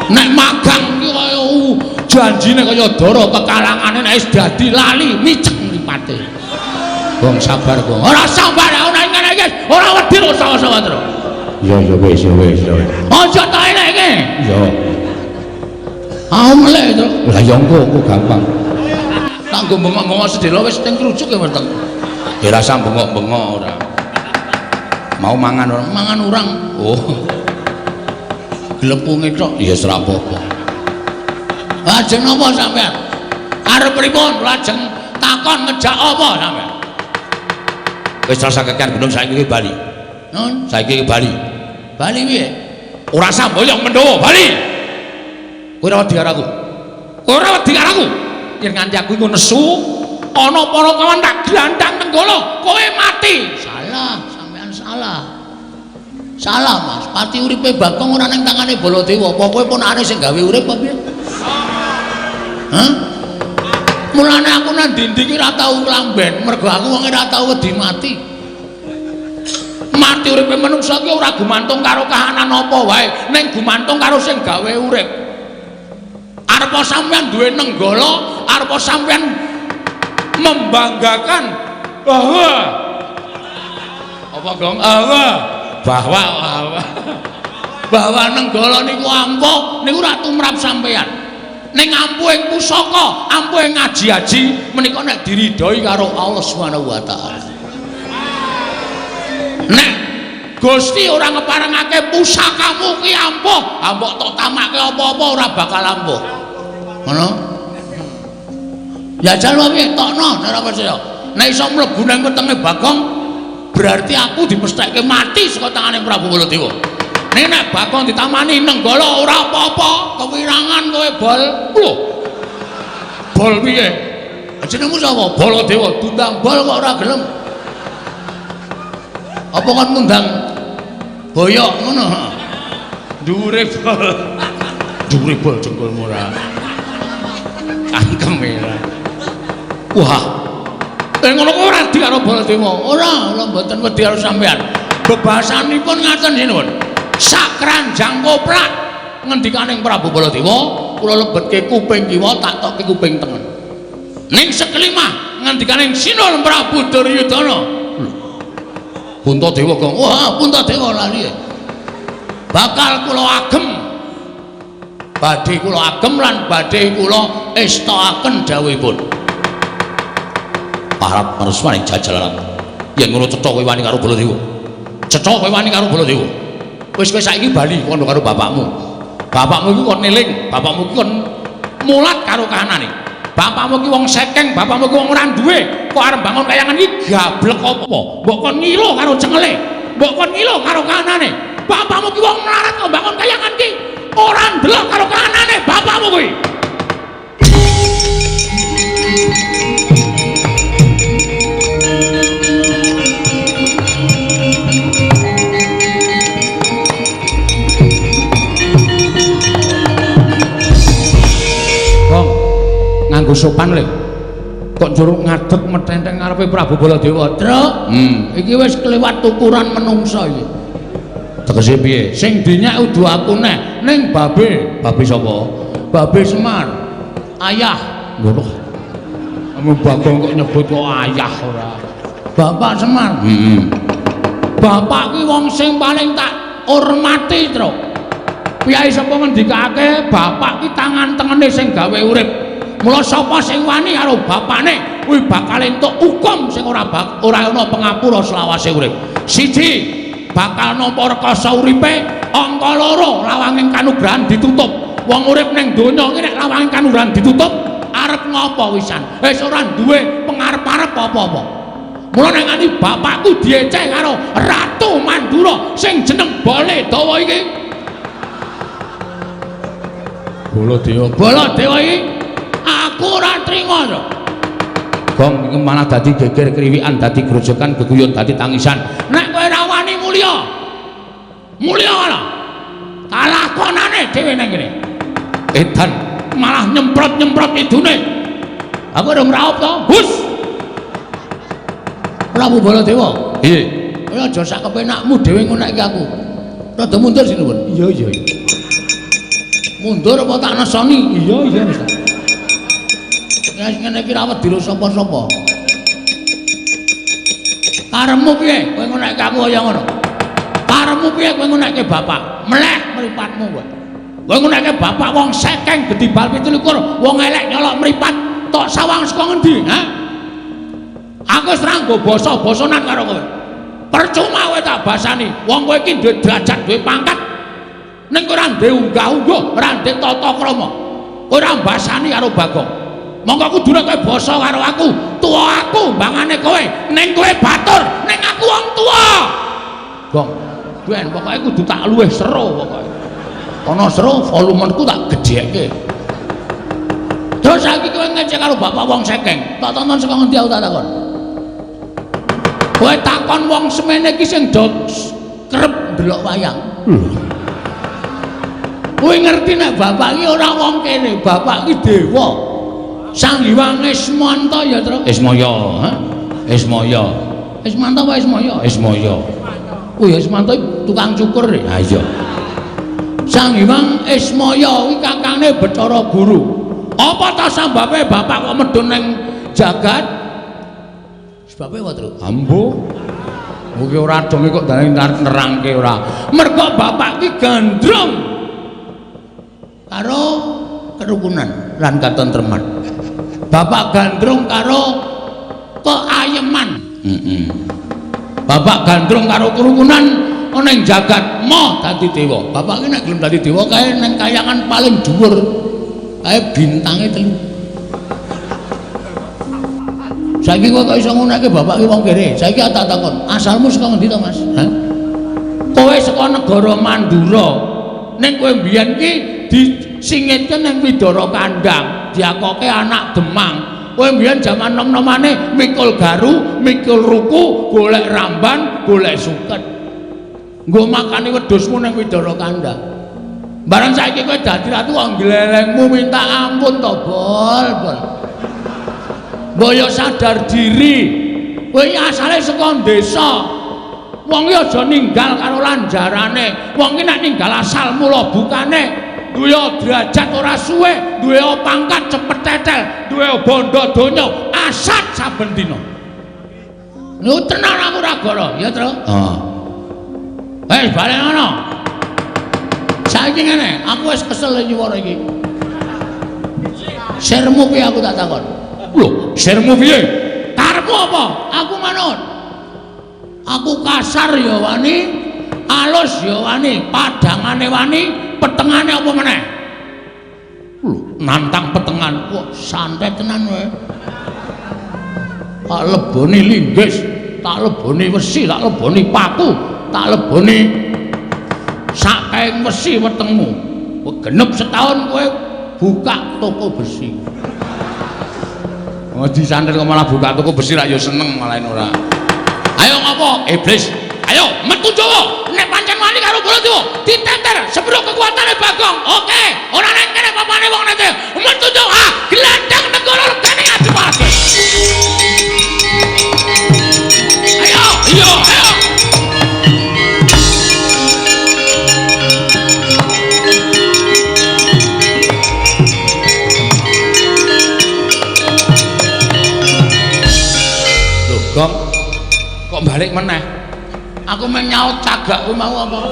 Nek magang iki kaya janjine kaya dara kekalangane nek wis dadi lali micek mripate. Wong sabar kok. Ora sabar ora ngene iki, ora wedi kok sawa-sawa terus. Iya ya wis ya wis ya. Aja tak eleke. Iya. Aku melek to. Lah ya engko engko gampang. Tak nggo bengok-bengok sedhela wis teng krucuk ya weteng. Ya rasa bengok-bengok ora. Mau mangan ora? Mangan urang. Oh. Glepunge tok ya ora apa-apa. Lajeng napa sampean? Arep pripun? Lajeng takon ngejak apa sampean? Wis rasa kekan gunung saiki ki bali. Nun, saiki ki bali. Bali piye? Ora samboyong Mendawa, bali. Kowe ora wedi karo aku. Kowe ora wedi karo aku. Yen nganti aku iku nesu, ana para kawan tak glandang Nenggala, kowe mati. Salah, sampean salah. Salah Mas, pati uripe Bagong ora ning tangane Baladewa. Apa kowe ponakane sing gawe urip apa piye? Hah? Mulane aku nang ndi-ndi iki ora tau klamben, mergo aku wong ora tau wedi mati. Mati uripe manungsa iki ora gumantung karo kahanan apa wae, ning gumantung karo sing gawe urip. Arepa sampeyan duwe Nenggala, arepa sampeyan membanggakan bahwa apa Gong? Bahwa bahwa Nenggala niku ampuh niku ora tumrap sampeyan. Ning ampuhing pusaka, ampuhing ngaji-aji menika nek diridhoi karo Allah Subhanahu wa taala. Nek Gusti ora ngeparengake pusakamu ki ampuh, ha mbok tok tamake apa-apa ora bakal ampuh. Ngono? Ya jal piye tokno nek ora percaya. Nek iso mlebu nang wetenge Bagong, berarti aku dipesekke mati saka tangane Prabu Baladewa. Nek nek Bagong ditamani Nenggala ora apa-apa, kewirangan kowe bol. Lho. Bol piye? Jenengmu sapa? Baladewa. Diundang bol kok ora gelem. Apa kon ngundang boyok ngono? Dhuwure bol. Dhuwure bol jengkolmu ora. Cangkeme ora. Wah. Ngono kok ora wedi karo Baladewa. Ora, kula mboten wedi karo sampean. Bebasanipun ngaten sinuwun. Sak kranjang koplak ngendikaning Prabu Baladewa, kula lebetke kuping kiwa tak tokke kuping tengen. Ning sekelimah ngendikaning Sinuwun Prabu Duryudana. Puntadewa gong. Wah, Puntadewa lali. Bakal kula agem. Badhe kula agem lan badhe kula estokaken dawuhipun. Parap maresmaning jajalaran. Yen ngono cetha kowe wani karo Baladewa. Cetha kowe wani karo Baladewa. Wis kowe saiki bali kono karo bapakmu. Bapakmu iku kon eling, bapakmu iku kon mulat karo kahanane. Bapakmu iki wong sekeng, bapakmu iki wong ora duwe. Kok arep bangun kayangan iki gablek apa? Mbok kon ngilo karo cengele. Mbok kon ngilo karo kahanane. Bapakmu iki wong melarat kok bangun kayangan iki ora ndelok karo kahanane bapakmu kuwi. Nganggo sopan le. Kok njur ngadeg metenteng ngarepe Prabu Baladewa. Truk. Iki wis kelewat tukuran menungsa iki. Tegese piye? Sing dinyak udu aku neh ning babe. Babe sapa? Babe Semar. Ayah. Lho. Kamu Bagong kok nyebut kok ayah ora. Bapak Semar. Heeh. Bapak ki wong sing paling tak hormati, Truk. Piyai sapa ngendikake bapak ki tangan tengene sing gawe urip. Mula sapa sing wani karo bapane kuwi bakal entuk hukum sing ora ana pengapura selawase urip. Siji, bakal nampa rekasa uripe, angka loro lawanging kanugrahan ditutup. Wong urip ning donya iki nek lawanging kanugrahan ditutup, arep ngopo wisan? Wis ora duwe pengarep-arep apa-apa. Mula nek nganti bapakku dieceh karo Ratu Mandura sing jeneng Baladewa iki. Baladewa, Baladewa iki aku ora trima to. Gong iki malah dadi geger kriwikan, dadi grojokan, geguyon, dadi tangisan. Nek kowe ora wani mulya. Mulya ora. Kalakonane dhewe nang kene. Edan malah nyemprot-nyemprot idune. Aku ora ngraup to. Hus. Prabu Baladewa. Piye? Kowe aja sak kepenakmu dhewe ngono iki aku. Rada mundur sinuwun. Iya, iya. Mundur apa tak nesoni? Iya, iya wis. Wis ngene iki ra wedi sapa-sapa. Karepmu piye kowe ngonekke aku kaya ngono? Karepmu piye kowe ngonekke bapak? Mleh mripatmu kowe. Kowe ngonekke bapak wong sekeng gedhi bal 27, wong elek nyolok mripat, tok sawang saka ngendi, ha? Aku wis ra nggo basa-basanan karo kowe. Percuma kowe tak basani. Wong kowe iki duwe derajat, duwe pangkat. Ning kowe ora duwe unggah-ungguh, ora duwe tata krama. Kowe ora mbasani karo Bagong. Monggo kudune kowe basa karo aku, tuwa aku mbangane kowe, ning kowe batur, ning aku wong tuwa. Gong, ben pokoke kudu tak luwih seru pokoke. Ana seru volumeku tak gedhekke. Terus saiki kowe ngecek karo bapak wong sekeng, tak tonton saka ngendi aku tak takon. Kowe takon wong semene iki sing do kerep ndelok wayang. Kowe ngerti nek bapak iki ora wong kene, bapak iki dewa. Sang Hyang Ismanta ya, Truk. Ismaya, ha? Ismaya. Ismanta apa Ismaya? Ismaya. Oh ya Ismanta tukang cukur. Ha iya. Sang Hyang Ismaya kuwi kakangne Bathara Guru. Apa ta sambabe bapak kok medhun ning jagat? Sebabe apa, Truk? Ambo. Kuwi ora dong kok dalane nerangke ora. Mergo bapak ki gandrung karo kerukunan lan katentreman. Bapak gandrung karo keayeman. Bapak gandrung karo kerukunan ana ing jagat mo dadi dewa. Bapak ki nek gelem dadi dewa kae ning kayangan paling dhuwur. Kae bintange 3. Saiki kowe kok iso ngonekke bapak ki wong kere. Saiki tak takon, asalmu saka ngendi to, Mas? Hah? Kowe saka negara Mandura. Ning kowe mbiyen ki disingitke ning Widara Kandang. Diakoke anak Demang. Kowe mbiyen jaman nom-nomane mikul garu, mikul ruku, golek ramban, golek suket. Nggo makani wedhusmu ning Widara Kandha. Bareng saiki kowe dadi ratu kok glelengmu minta ampun to, Bol, Bol. Mbok yo sadar diri. Kowe iki asale saka desa. Wong iki aja ninggal karo lanjarane. Wong iki nek ninggal asal mula bukane duwe derajat ora suwe, duwe pangkat cepet tetel, duwe bondo donya asat saben dina. Lho tenan aku ora goro, ya, Tru? Heeh. Wis bali ngono. Saiki ngene, aku wis kesel nyuwara iki. Sirmu piye aku tak takon? Lho, sirmu piye? Karepmu apa? Aku manut. Aku kasar ya wani, alus ya wani, padangane wani, petengane apa meneh? Lho, nantang petengan. Wah, santai tenan kowe. Tak leboni linggis, tak leboni wesi, tak leboni paku, tak leboni sak kaeng wesi wetengmu. Genep setahun kowe buka toko besi. Oh, disantet kok malah buka toko besi rak ya seneng malah ora. Ayo ngopo? Iblis. Ayo metu Jawa. Nek pancen wani karo Baladewa, diteter sepiro kekuatane Bagong. Oke, ora nek kene papane wong nete. Metu Jawa, glandang negara regane Adipati. Ayo, iya, ayo. Lho, Gong. Kok balik meneh? Aku meng nyaut cagak kuwi mau apa?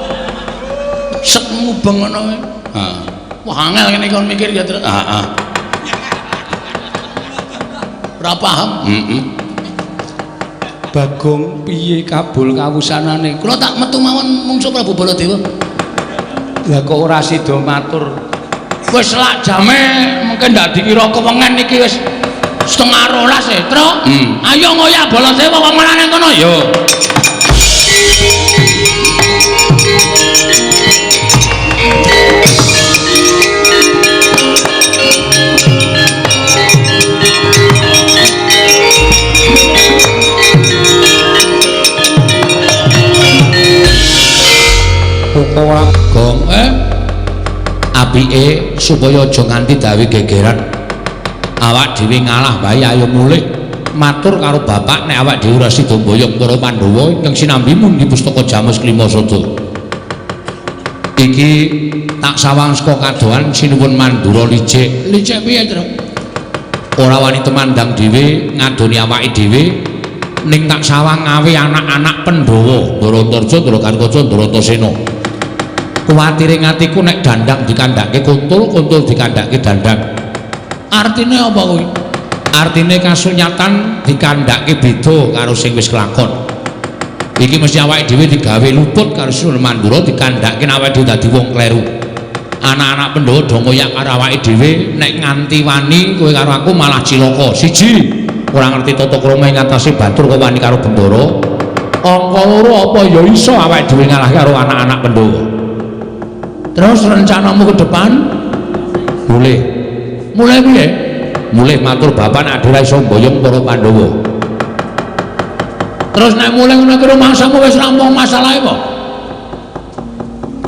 Sek mubeng ngono kuwi. Heeh. Wah, angel ngene kon mikir ya, Tru. Heeh. Ora paham. Heeh. Bagong piye kabul kawusanane? Kula tak metu mawon mungsuh Prabu Baladewa. Lah kok ora sida matur? Wis lak jame mungkin ndak dikira kewengen iki wis 11:30 e, Tru. Ayo ngoyak Baladewa wong malah nang kono yo. Ora Gong, apike supaya aja nganti dawe gegeran. Awak dhewe ngalah wae ayo mulih matur karo bapak nek awak dhewe ora sida mboyong para Pandhawa ingkang sinambi mundhi pustaka Jamus Klima Sada. Iki tak sawang saka kadohan sinuwun Mandura licik. Licik piye, Tru? Ora wani temandang dhewe ngadoni awake dhewe ning tak sawang ngawe anak-anak Pandhawa, Ndaratarja, Ndarakarkaca, Ndaratasena. Kuwatire ngatiku nek dandang dikandhake kuntul, kuntul dikandhake dandang. Artine apa kuwi? Artine kasunyatan dikandhake beda karo sing wis kelakon. Iki mesti awake dhewe digawe luput karo Sinuwun Mandura dikandhake awake dhewe dadi wong kleru. Anak-anak Pandhawa do ngoyak karo awake dhewe nek nganti wani kowe karo aku malah cilaka. Siji, ora ngerti tata krama ing atase batur kok wani karo Bendara. Angka loro apa ya iso awake dhewe ngalahke karo anak-anak Pandhawa. Terus rencanamu ke depan? Boleh. Mulai piye? Mulih matur bapak nek ora iso mboyong para Pandhawa. Terus nek mulih ngono ki rumangsamu wis rampung masalahe apa?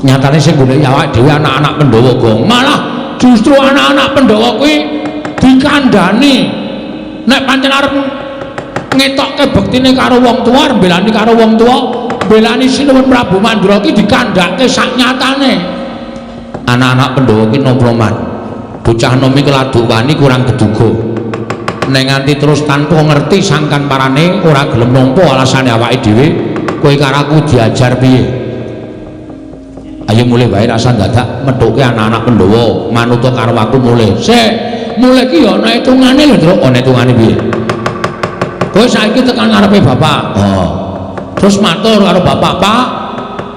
Nyatane sing golek awake dhewe anak-anak Pandhawa, Gong. Malah justru anak-anak Pandhawa kuwi dikandhani nek pancen arep ngetokke bektine karo wong tuwa, mbelani karo wong tuwa, mbelani Sinuwun Prabu Mandura ki dikandhake sak nyatane. Anak-anak Pandhawa ki nom-noman. Bocah nom iki laduk wani kurang keduga. Nek nganti terus tanpa ngerti sangkan parane ora gelem nampa alasane awake dhewe, kowe karo aku diajar piye? Ayo mulih wae rasa dadak methuke anak-anak Pandhawa, manuta karo aku mulih. Sik, mulih ki ya ana hitungane lho, Truk. Ana hitungane piye? Kowe saiki tekan ngarepe bapak. Oh. Terus matur karo bapak, "Pak,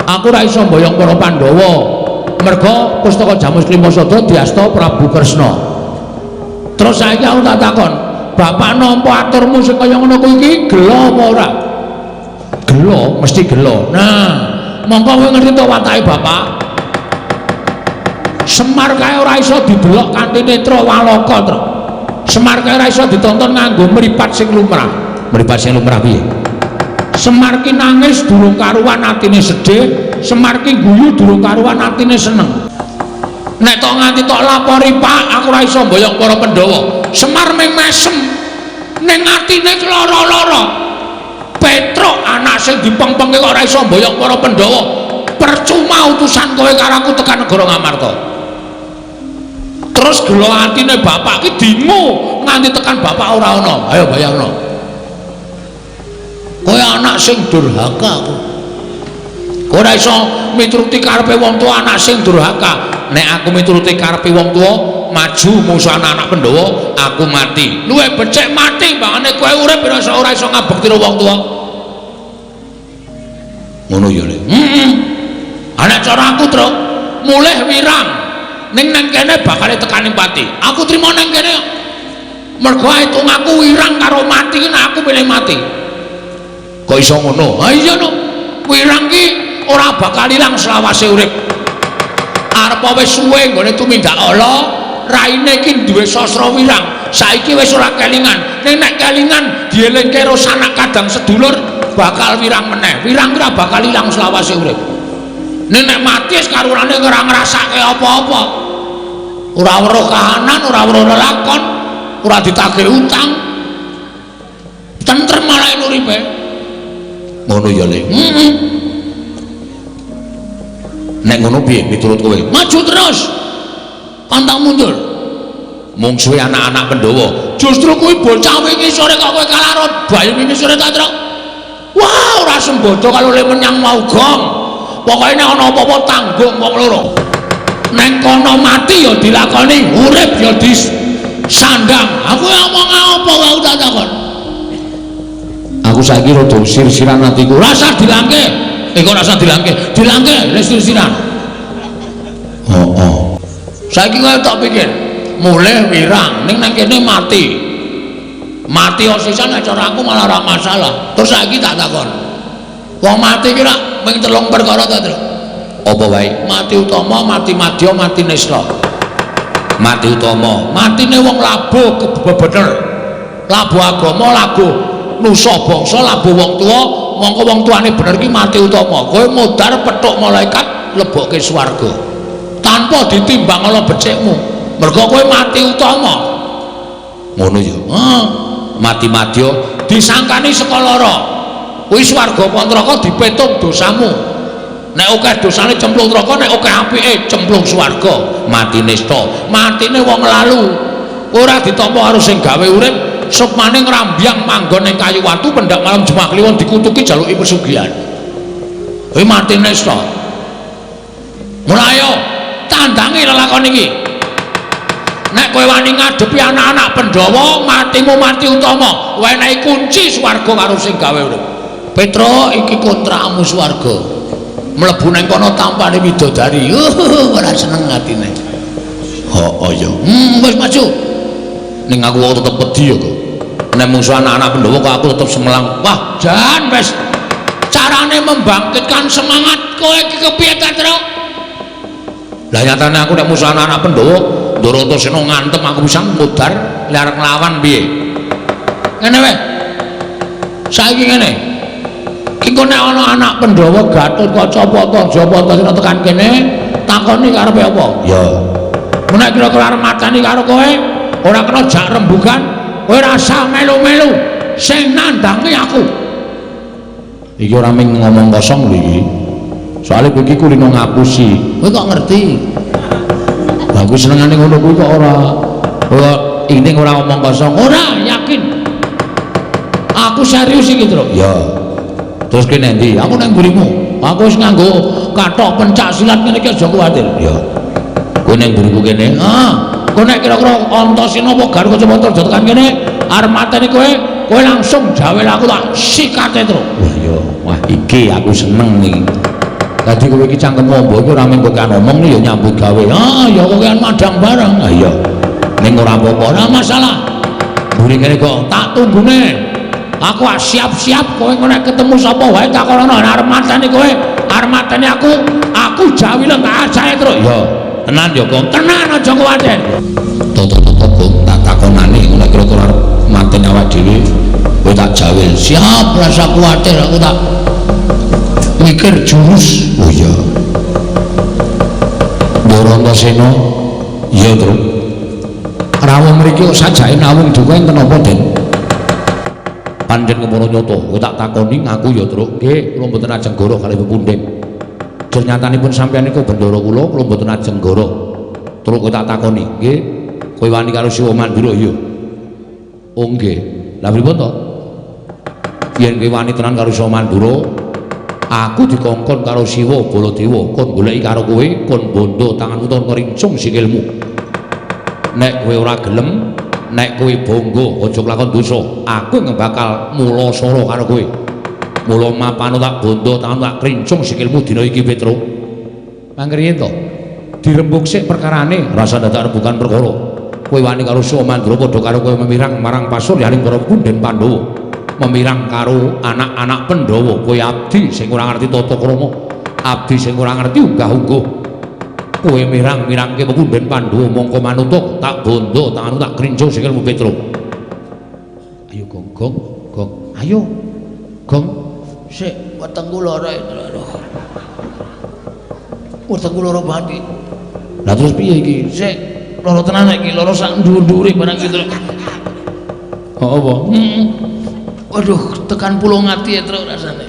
aku ora iso mboyong para Pandhawa. Merga pustaka Jamus Klima Sada diasta Prabu Kresna." Terus saiki aku tak takon, bapak nampa aturmu sing kaya ngono kuwi iki gelo apa ora? Gelo, mesti gelo. Nah, mongko kowe ngerti to watake bapak? Semar kae ora iso didelok kanthi netra walaka, Tru. Semar kae ora iso ditonton nganggo mripat sing lumrah. Mripat sing lumrah piye? Semar ki nangis durung karuan atine sedih, Semar ki guyu durung karuan atine seneng. Nek tok nganti tok lapori Pak, aku ora iso mboyong para Pandhawa. Semar ming mesem ning atine lara-lara. Petruk anak sing dipengpengke kok ora iso mboyong para Pandhawa. Percuma utusan kowe karo aku tekan negara Ngamarta. Terus gelo atine bapak ki dingu nganti tekan bapak ora ana. Ayo bayangno. Kowe anak sing durhaka aku. Kowe ora iso mituruti karepe wong tuwa, anak sing durhaka. Nek aku mituruti karepe wong tuwa, maju musuh anak-anak Pandhawa, aku mati. Luwih becik mati mbangane kowe urip ora iso ngabekti karo wong tuwa. Ngono ya, Le. Heeh. Ana cara aku, Truk, mulih wirang. Ning nang kene bakal tekaning pati. Aku trimo nang kene. Mergo hitung aku wirang karo mati, nek aku pilih mati. Kok iso ngono? Ha iya no. Wirang ki ora bakal ilang selawase urip. Arep wis suwe nggone tumindak ala, raine iki duwe sastra wirang. Saiki wis ora kelingan. Ning nek kelingan dielingke karo sanak kadang sedulur bakal wirang meneh. Wirang ora bakal ilang selawase urip. Ning nek mati wis karurane ora ngrasake apa-apa. Ora weruh kahanan, ora weruh lelakon, ora ditagih utang. Tentrem malah uripe. Ngono ya, Le. Heeh. Nek ngono piye miturut kowe? Maju terus. Pantang mundur. Mungsuhe anak-anak Pandhawa. Justru kuwi bocah wingi sore kok kowe kalah karo bayi wingi sore ta, Truk? Wah, ora sembodo kalau le menyang mau gong. Pokoke nek ana apa-apa tanggung wong loro. Neng kono mati ya dilakoni, urip ya disandang. Aku ngomong apa wae tak takon. Aku saiki rada sir-siran atiku. Rasa dilangke. Kok rasa dilangke? Dilangke wis sir-siran. Heeh. Saiki kowe tak pikir, mulih wirang ning nang kene mati. Mati osisan nek cara aku malah ora masalah. Terus saiki tak takon. Wong mati ki rak ming telung perkara ta, Truk? Apa wae? Mati utama, mati madya, mati nista. Mati utama, matine wong labuh kebener. Labuh agama, labuh nusa bangsa, labuh wong tuwa, mongko wong tuane bener ki mati utama. Kowe modar petuk malaikat lebokke swarga. Tanpa ditimbang ala becikmu. Mergo kowe mati utama. Ngono ya. Heeh. Mati madya disangkani saka lara. Kuwi swarga apa neraka dipetung dosamu. Nek akeh dosane cemplung neraka, nek akeh apike cemplung swarga. Mati nista, matine wong lalu. Ora ditampa karo sing gawe urip, sukmane ngrambyang manggon ning kayu watu pendak malam Jumat Kliwon dikutuki jaluki pesugihan. Kuwi mati nista. Mulai ayo tandangi lelakon iki. Nek kowe wani ngadepi anak-anak Pandhawa, matimu mati utama, wenehi kunci swarga karo sing gawe urip. Petruk iki kontrakmu swarga. Mlebu nang kono tampane widodari. Ora seneng atine. Heeh ya. Wis maju. Ning aku kok tetep wedi ya kok. Nek mungsu anak-anak Pandhawa kok aku tetep semelang. Wah, jan wis. Carane membangkitkan semangat kowe iki kepiye ta, Truk? Lah nyatane aku nek musuh anak-anak Pandhawa, Ndaratasena ngantem aku bisa mudar lek arep nglawan piye? Ngene wae. Saiki ngene. Iki kok nek ana anak Pandhawa Gatotkaca Japa Antasena tekan kene, takoni karepe apa? Ya. Nek kira-kira arep mateni karo kowe, ora kena jak rembugan, kowe rasa melu-melu sing nandangi aku. Iki ora mung ngomong kosong lho iki. Soale kowe iki kulino ngapusi. Kowe kok ngerti? Lah aku senengane ngono kuwi kok ora. Ora ini ora ngomong kosong. Ora, yakin. Aku serius iki, Truk. Ya. Terus ki nendi? Aku nang mburimu. Aku wis nganggo kathok pencak silat ngene iki aja kuwatir. Ya. Kowe nang mburiku kene. Heeh. Kowe nek kira-kira Antasena apa Gatotkaca tekan kene arep mateni kowe, kowe langsung jawel aku tak sikate, Truk. Wah ya, wah iki aku seneng iki. Dadi kowe iki cangkemmu ombo iki ora mung kokean omong ya nyambut gawe. Ah ya kokean madang barang. Ah iya. Ning ora apa-apa, ora masalah. Mburi kene kok tak tunggune. Aku siap-siap kowe nek ketemu sapa wae takono arep mateni kowe, arep mateni aku, aku jawilen tak ajae, Truk. Ya, tenan ya, Gong. Tenan aja kuwatir. Toto-toto Gong tak takonane nek kira-kira arep mateni awak dhewe. Kowe tak jawil. Siap, rasa kuwatir aku tak mikir jurus. Oh iya. Ndara Antasena. Iya, Truk. Rawuh mriki kok sajake nawung duka enten apa, Den? Pancen kemana nyata, kowe tak takoni ngaku ya, Truk. Nggih, kula mboten ajeng goroh kalih pepundhen. Jur nyatanipun sampeyan niku bendara kula, kula mboten ajeng goroh. Truk kowe tak takoni, nggih. Kowe wani karo Siwa Mandura ya? Oh nggih. Lah pripun to? Yen kowe wani tenan karo Siwa Mandura, aku dikongkon karo Siwa Baladewa kon goleki karo kowe, kon bondo tanganmu ton ngrincung sikilmu. Nek kowe ora gelem, nek kowe bangga aja kelakon dosa, aku bakal mula sara karo kowe. Mula mapano tak bondo tanganmu tak krincung sikilmu dina iki Petruk. Mangkriyen to? Dirembug sik perkarane, rasa dadak rembugan perkara. Kowe wani karo Siwa Mandura padha karo kowe memirang marang pasuryaning para punden Pandhawa. Memirang karo anak-anak Pandhawa, kowe abdi sing ora ngerti tata krama, abdi sing ora ngerti unggah-ungguh. Kowe mirang-mirangke pepunden Pandhawa mongko manutuk tak bondo tanganmu tak krincung sikilmu Petruk. Ayo gong gong gong, ayo gong. Sik wetengku lara aduh. Wetengku lara banget iki. Lah terus piye iki? Sik lara tenan iki, lara sak dhuwur-dhuwure barang iki. Oh apa? Heeh. Waduh, tekan pulung ati ya Truk rasane.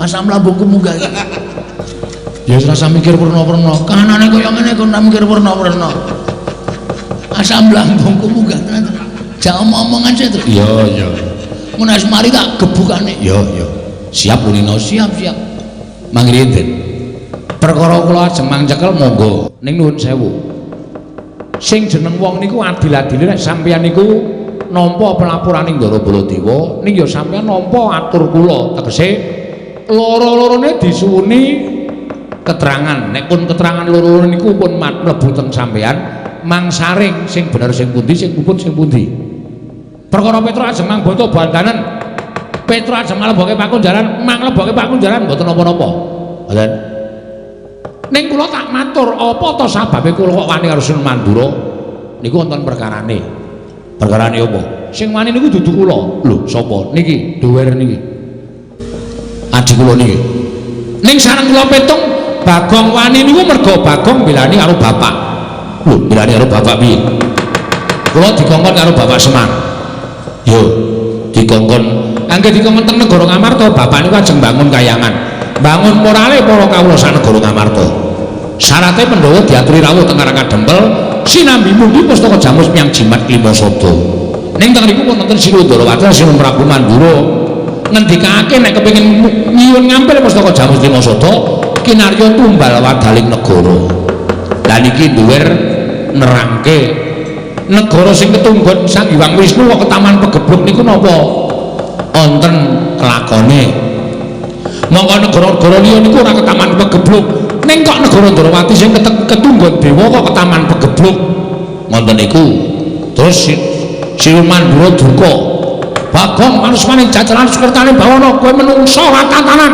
Asam lambungku munggah iki. Ya wis rasa mikir werna-werna. Kanane kaya ngene kok ora mikir werna-werna. Asam lambungku munggah tenan. Jangan omong-omongan sik, Truk. Iya, iya. Mun wis mari tak gebukane. Iya, iya. Siap Kulino, siap, siap. Mangriyen, Den. Perkara kula ajeng mangcekel monggo. Ning nuwun sewu. Sing jeneng wong niku adil-adile nek sampeyan niku nampa pelapuraning Ndara Baladewa, ning ya sampeyan nampa atur kula, tegese loro-lorone disuwuni keterangan. Nek pun keterangan loro-loro niku pun mlebu teng sampeyan, mang saring sing bener sing pundi, sing puput sing pundi. Perkara Petruk ajeng mangboto bantanen. Petruk ajeng mleboke pakunjaran, mang leboke pakunjaran mboten napa-napa. Mboten. Ning kula tak matur, apa to sababe kula kok wani karo Sunan Mandura? Niku wonten perkarane. Perkarane apa? Sing wani niku dudu kula. Lho, sapa? Niki, duwer niki. Adi kula niki. Ning sareng kula petung Bagong wani niku mergo Bagong belani karo bapak. Lho, belani karo bapak piye? Kula dikongkon karo Bapak Semar. Yo, dikongkon. Angge dikongkon teng negara Ngamarta, bapak niku ajeng bangun kayangan. Bangun morale para kawula sak negara Ngamarta. Syarate Pandhawa diaturi rawuh teng Karang Kadempel sinambi mundi pustaka jamus miyang jimat klima sada. Ning teng riku wonten Sri Ndarawati Sinuwun Prabu Mandura ngendikake nek kepengin nyuwun ngampil pustaka jamus klima sada kinarya tumbal wadaling negara. Lah niki duwer nerangke negara sing ketunggon Sang Hyang Wisnu kok ketaman pegebluk niku napa wonten kelakone. Mongko negara-negara liya niku ora ketaman pegebluk. Ning kok negara Ndarawati sing ketunggon dewa kok ketaman pegebluk. Ngoten niku. Terus Sinuwun Mandura duka. Bagong manusmane jajaran sukertane bawana kowe menungso ora tatanan.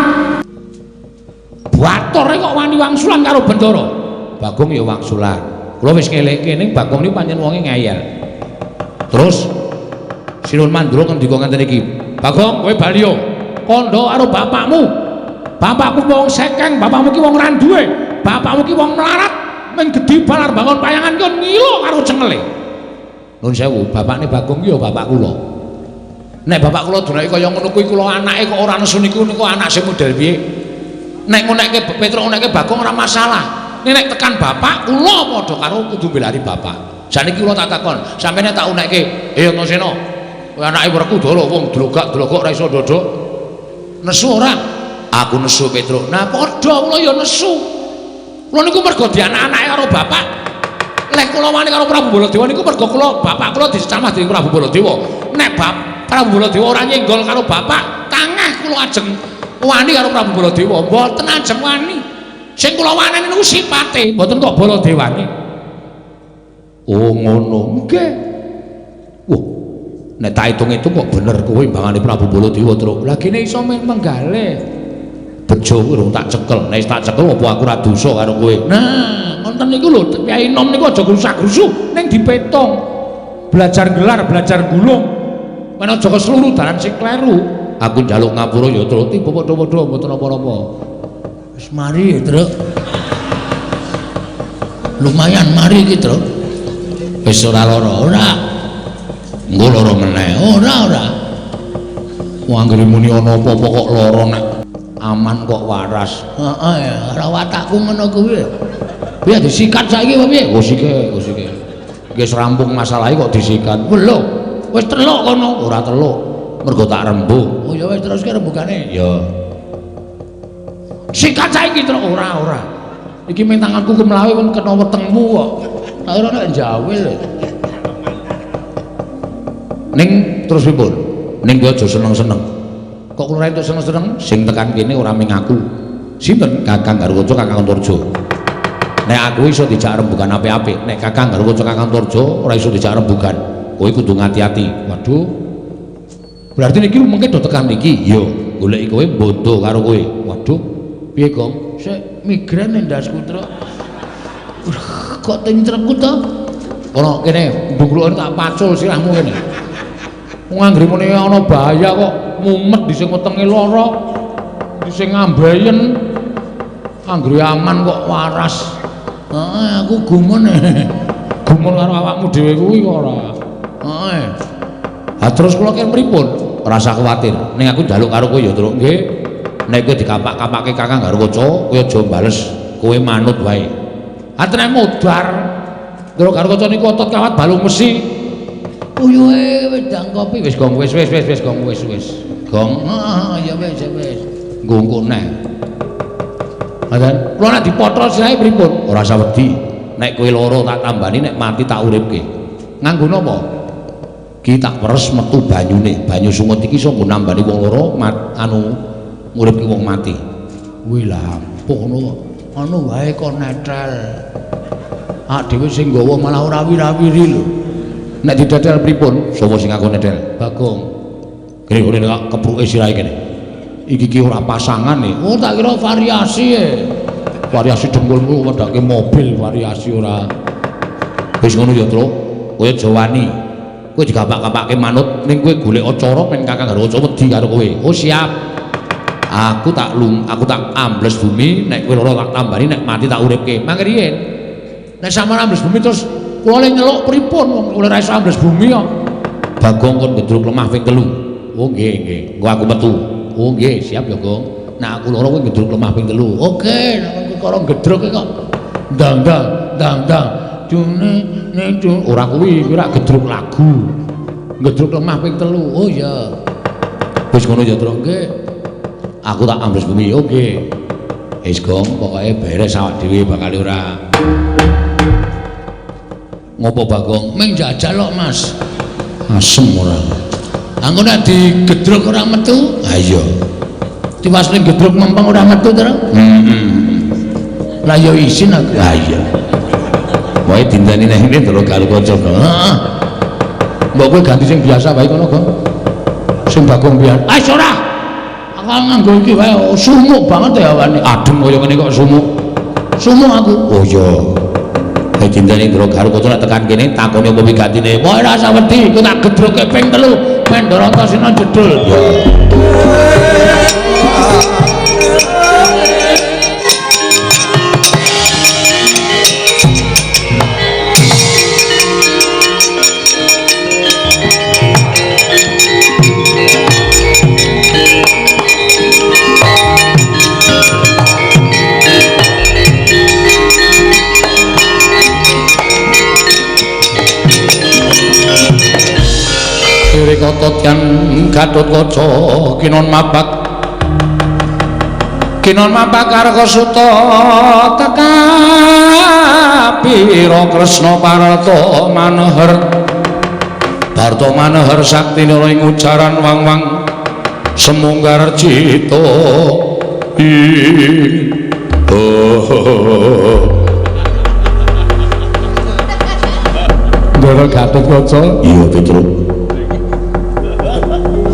Batore kok wani wangsulan karo Bendara. Bagong ya wangsulan. Kula wis ngelingke ning Bagong niku pancen wonge ngeyel. Terus Sinuwun Mandura ngendika ngenten iki. Bagong kowe bali yo. Kandha karo bapakmu. Bapakku wong sekeng, bapakmu ki wong ra duwe, bapakmu ki wong melarat, mung gedhi balar bangun payangan ki ngilo karo cengele. Nuwun sewu, bapakne Bagong ki ya bapak kula. Nek bapak kula dunake kaya ngono kuwi kula anake kok ora nesu niku niku anak sing model piye? Nek ngonekke Petruk ngonekke Bagong ora masalah. Nek tekan bapak kula padha karo kudu mbelani bapak. Saniki kula tak takon, sampeyan tak unekke, "Eh Antasena, kowe anake Werkudara wong dlogak-dlogok ora iso ndodok." Nesu ora? Aku nesu Petruk. Nah padha kula ya nesu. Kula niku mergo dianak-anake karo bapak. Lek kula wani karo Prabu Baladewa niku mergo kula bapak kula dicamah dening Prabu Baladewa. Nek Prabu Baladewa ora nyenggol karo bapak, tangah kula ajeng wani karo Prabu Baladewa. Mboten ajeng wani. Sing kula waneni niku sipate, mboten kok Baladewane. Oh ngono. Nggih. Wah, nek tak hitung-hitung kok bener kowe mbangane Prabu Baladewa, Truk. Lah kene iso menggalih. Bejo urung tak cekel. Nek tak cekel apa aku ora dosa karo kowe. Nah, ngoten niku lho, Kyai Nom niku aja grusak-grusu, ning dipetung. Belajar gelar, belajar gulung. Men aja kesluru dalan sing kleru. Aku njaluk ngapura ya, Truk. Tiba padha-padha mboten napa-napa. Wis mari ya, Truk. Lumayan mari iki, Truk. Wis ora lara, ora. Engko lara meneh. Ora, ora. Wong anggere muni ana apa-apa kok lara nek aman kok waras. Heeh ya, ora watakku ngono kuwi. Piye disikat saiki apa piye? Oh sike, oh sike. Wis rampung masalahe kok disikat. Lho, wis teluk kono. Ora teluk. Mergo tak rembug. Oh ya wis teruske rembugane. Ya. Sikat saiki terus ora ora. Iki ming tanganku kemlawe pun kena wetengmu kok. Tak ora nek jawil. Ning terus pripun? Ning kowe aja seneng-seneng. Kok kula entuk seneng-seneng sing tekan kene ora ming aku. Sinten? Kakang Garukaca, Kakang Antarja. Nek aku iso dijak rembugan apik-apik, nek Kakang Garukaca, Kakang Antarja ora iso dijak rembugan. Kowe kudu ngati-ati. Waduh. Berarti niki mengke do tekan niki. Iya, goleki kowe bondo karo kowe. Waduh. Piye, Gong? Sik migren ndasku, Truk. Kok tentrepku to? Kono kene ndungklukane tak pacul sirahmu kene. Wong anggere muni ana bahaya kok mumet di sing wetenge lara, di sing ngambeyen. Anggere aman kok waras. Heeh, aku gumun. Gumun karo awakmu dhewe kuwi kok ora. Heeh. Ha terus kula kene pripun? Ora usah kuwatir. Ning aku njaluk karo kowe ya, Truk. Nggih. Nek kowe dikapak-kapake Kakang Garukaca, kowe aja bales. Kowe manut wae. Ha tenan modar. Truk Garukaca niku otot kawat balung mesi. Uyuhe wedang kopi wis gong wis wis wis wis gong wis wis. Gong. Heeh, ya wis ya wis. Nggo neh. Ngoten. Kula nek dipotol sirahe pripun? Ora usah wedi. Nek kowe lara tak tambani, nek mati tak uripke. Nganggo napa? Ki tak peres metu banyune. Banyu sungut iki iso nggo nambani wong lara anu nguripke wong mati. Kuwi lah ampuh ngono kok. Anu wae kok netel. Awak dhewe sing nggawa malah ora wira-wiri lho. Nek didedel pripun? Sapa sing aku nedel? Bagong. Kene kene kepruke sirahe kene. Iki ki ora pasangan e. Oh tak kira variasi e. Variasi dengkulmu wedake mobil variasi ora. Wis ngono ya, Truk. Kowe aja wani. Kowe digapak-gapake manut ning kowe golek cara men Kakang Garukaca wedi karo kowe. Oh siap. Aku tak aku tak ambles bumi, nek kowe lara tak tambani, nek mati tak uripke. Mangke riyen. Nek sampeyan ambles bumi terus kula le nyeluk pripun wong kula ora iso ambles bumi kok. Bagong kon gedruk lemah ping 3. Oh nggih nggih, engko aku metu. Oh nggih, siap ya, Gong. Nek aku lara kowe gedruk lemah ping 3. Oke, nek perkara gedruk kok. Ndang ndang ndang ndang. Dune ne dun ora kuwi, kuwi ora gedruk lagu. Gedruk lemah ping 3. Oh iya. Wis ngono ya, Truk. Nggih. Aku tak ambles bumi. Oke. Wis, Gong, pokoke beres awak dhewe bakal ora. Ngopo Bagong? Ming jajal kok, Mas. Asem ora. Angko nek digedruk ora metu? Ha iya. Tiwas ning gedruk mempeng ora metu to? Heeh. Lah ya isin aku. Ha iya. Wae dinteni nang kene delok Garukaca. Heeh. Mbok kowe ganti sing biasa wae kono, Gong. Sing Bagong biasa. Ah ora. Aku nganggo iki wae sumuk banget ya awane. Adem kaya ngene kok sumuk. Sumuk aku. Oh iya. Nek dinteni Ndra Garukaca nek tekan kene takone apa wigatine. Wah ora usah wedi, iku tak gedruke ping 3. Men Ndarantasena jedul. Ya. Kototyan Gatotkaca kinon mabak kinon mabak Karkasuta tekapira Kresna Parta Maneher Barta Maneher saktine ing ujaran wang-wang semunggar cita Ndara Gatotkaca. Iya, Petruk.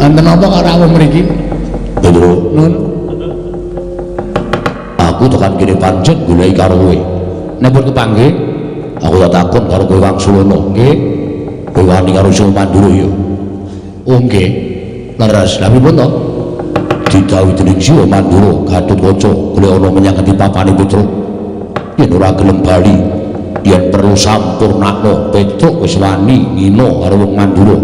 Wonten apa karo rawuh mriki? Petruk. Nun. Aku tekan kene pancen goleki karo kowe. Nek pun kepanggih, aku tak takon karo kowe Wangsulana. Nggih. Kowe wani karo Sung Pandura ya. Oh nggih. Leres. Lha pripun to? Didhawuhi dening Siwa Mandura Gatotkaca golek ana menyang ngendi papane Petruk. Yen ora gelem bali, yen perlu sampurnakno Petruk wis wani ngina karo wong Mandura.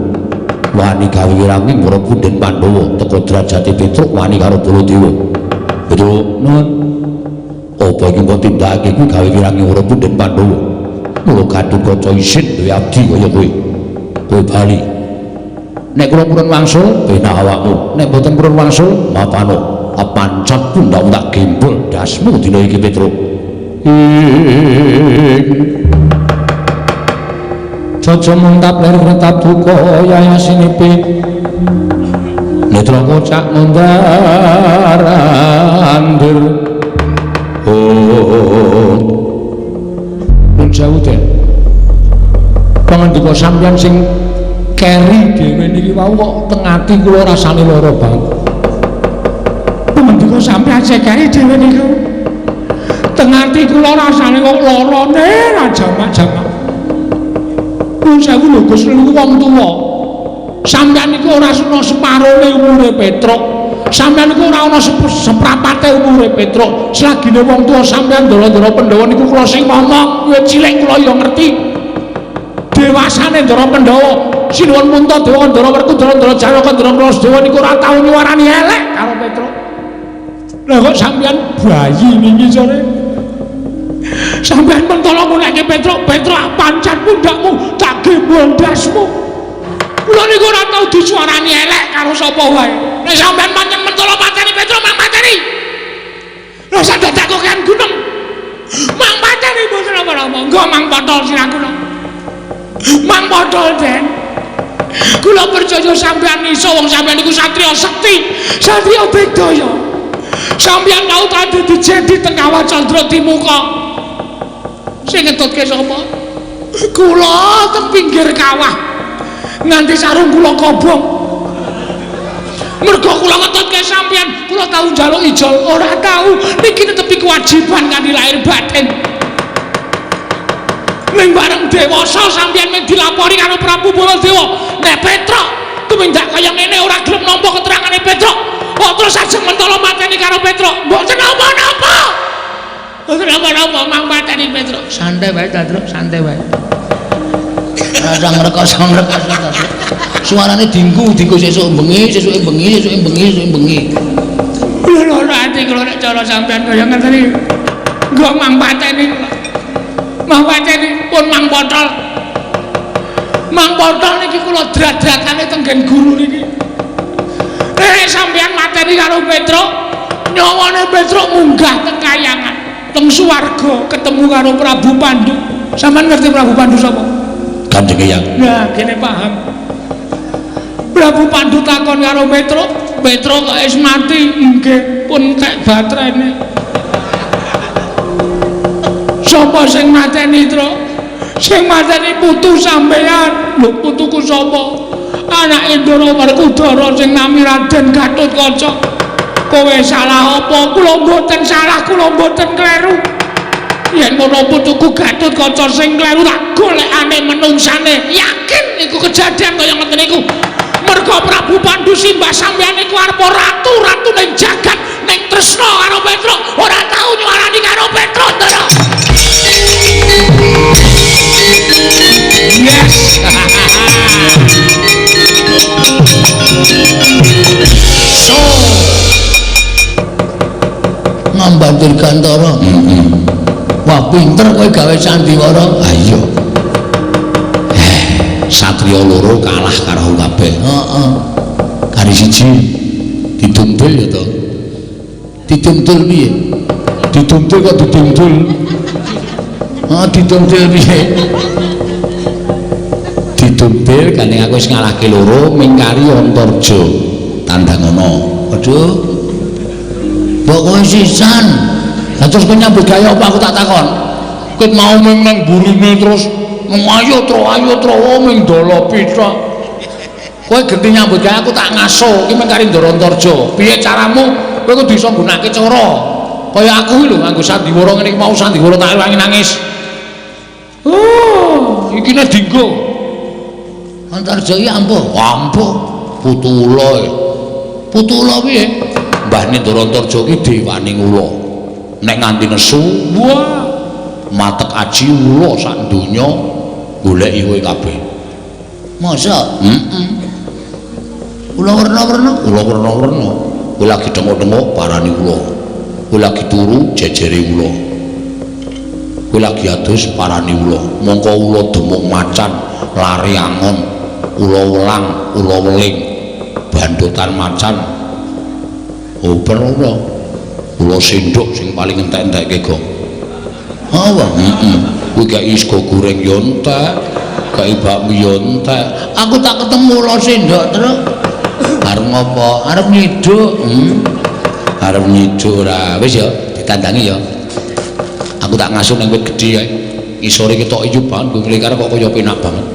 Wani gawe wiranging para punden Pandhawa teka derajate Petruk wani karo Baladewa. Petruk, nuwun. Apa iki mbok tindakake kuwi gawe wiranging para punden Pandhawa? Mula Gatotkaca isin duwe abdi kaya kowe. Kowe bali. Nek kula purun wangsul, penak awakmu. Nek mboten purun wangsul, mapano. Pancat pundhakmu tak gembol dasmu dina iki Petruk. Jaja muntap lir kretap duka yayasinipi. Netra kocak mundar andir. Oh. Nun sewu Den. Pangandika sampeyan sing keri dhewe niki wau kok teng ati kula rasane lara banget. Pangandika sampeyan sing keri dhewe niku teng ati kula rasane kok larane ra jamak-jamak. Nun sewu lho Gus, niku wong tuwa. Sampeyan niku ora ana separone umure Petruk. Sampeyan niku ora ana seprapate umure Petruk. Selagine wong tuwa sampeyan ndara-ndara Pandhawa niku kula sing ngomong, wiwit cilik kula ya ngerti. Dewasane Ndara Pandhawa, Sinuwun Puntadewa, Ndara Werkudara, Ndara Janaka, Ndara Prasdewa niku ora tau nyuwarani elek karo Petruk. Lah kok sampeyan bayi niki sore? Sampeyan mentolo ngunekke Petruk, Petruk pancat pundhakmu, tak gembol ndasmu. Kula niku ora tau disuarani elek karo sapa wae. Nek sampeyan pancen mentolo pateni Petruk, mang pateni. Lah sak dadak kok kan gunung. Mang pateni mboten napa-napa. Nggo mang potol sirah kula. Mang potol, Den. Kula percaya sampeyan iso, wong sampeyan niku satriya sekti, satriya bedaya. Sampeyan mau tadi dijedi teng Kawah Candra Dimuka. Sing ngetutke sapa? Kula teng pinggir kawah. Nganti sarung kula kobong. Mergo kula ngetutke sampeyan, kula tau njaluk ijol, ora tau. Niki tetepi kewajiban kanthi lahir batin. Ning bareng dewasa sampeyan mung dilapori karo Prabu Baladewa. Nek Petruk tumindak kaya ngene ora gelem nampa keterangane Petruk. Kok terus ajeng mentolo mateni karo Petruk? Mboten napa-napa. Mboten napa-napa mang mateni Petruk. Santai wae ta, Truk, santai wae. Rasa ngrekoso-ngrekoso ta, Truk. Suarane dingku, dingku sesuk bengi, sesuke bengi, sesuke bengi, sesuke bengi. Lho lho ati kula nek cara sampeyan kaya ngeten iki. Nggo mang pateni kula. Mang pateni pun mang potol. Mang potol niki kula drat-dratane teng nggen guru niki. Nek sampeyan mateni karo Petruk, nyawane Petruk munggah teng kayangan, teng swarga ketemu karo Prabu Pandu. Sampeyan ngerti Prabu Pandu sapa? Kanjeng Eyang. Nah, kene paham. Prabu Pandu takon karo Petruk, Petruk kok wis mati? Nggih, pun kek baterene. Sapa sing mateni, Truk? Sing mateni putu sampeyan. Lho, putuku sapa? Anake Ndara Werkudara sing nami Raden Gatotkaca. Kowe salah apa? Kula mboten salah, kula mboten kleru. Yen ngono putuku Gatotkaca sing kleru tak golekane menungsane. Yakin iku kejadian kaya ngoten niku. Mergo Prabu Pandu simbah sampeyan iku arep ratu, ratu ning jagat, ning tresna karo Petruk, ora tau nyuwarani karo Petruk, Ndara. Yes. So ngambantir gantara. Wah, pinter kowe gawe sandiwara. Ha iya. Satriya loro kalah karo kabeh. Heeh. Kari siji didumdul ya to. Didumdul piye? Didumdul kok didumdul. Heeh, didumdul piye? Didumdul gandeng aku wis ngalahke loro mingkari Antarja. Tandang ana. Aduh. Mbok kowe sisan. Lah terus kowe nyambut gawe apa aku tak takon? Kowe mau ming nang burine terus ayo tro ming dolo pithak. Kowe genti nyambut gawe aku tak ngaso iki mung kari Ndara Antarja. Piye caramu? Kowe kudu iso nggunakake cara. Kaya aku iki lho nganggo sandiwara ngene iki mau sandiwara tak wangi nangis. Oh, iki nek dinggo. Antarja iki ampuh. Ampuh. Putu ula. Putu ula piye? Mbah Ndara Antarja ki dewaning ula. Nek nganti nesu, wah, matek aji ula sak donya goleki kowe kabeh. Masa? Heeh. Ula werna-werna? Ula werna-werna. Kowe lagi thenguk-thenguk parani ula. Kowe lagi turu jejere ula. Kowe lagi adus parani ula. Mongko ula demuk macan, lari angon, ula welang, ula weling, bandotan macan. Oper ora. Ula sendok sing paling entek-entekke go. Apa? Heeh. Kuwi kei sego goreng yo entek, kei bakmi yo entek. Aku tak ketemu ula sendok terus. Arep ngopo? Arep nyiduk. Arep nyiduk ora. Wis ya, ditandangi ya. Aku tak ngasuh ning wit gedhe kae. Ngisore ketok ijo banget, nggo nglingkar kok kaya penak banget.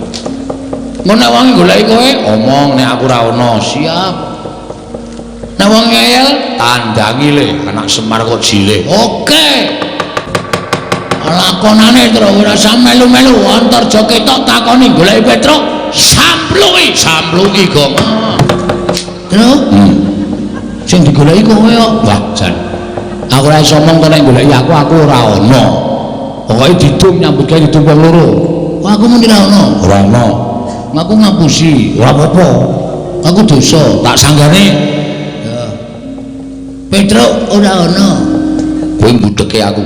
Ngono nek wong goleki kowe, omong nek aku ora ono, siap. Nek wong ngeyel, tandangi le, anak Semar kok jile. Oke. Lakonane terus ora usah melu-melu, Antarja ketok takoni goleki Petruk, sampluki, sampluki gong. Terus? Sing digoleki kowe kok. Wah, jan. Aku ora iso omong to nek goleki aku, aku ora ono. Pokoke didum nyambut gawe didum wong loro. Wah, aku muni ora ono. Ora ono. Aku ngapusi. Ora apa-apa. Aku dosa, tak sanggane. Ya. Petruk ora ono. Kowe mbudheke aku.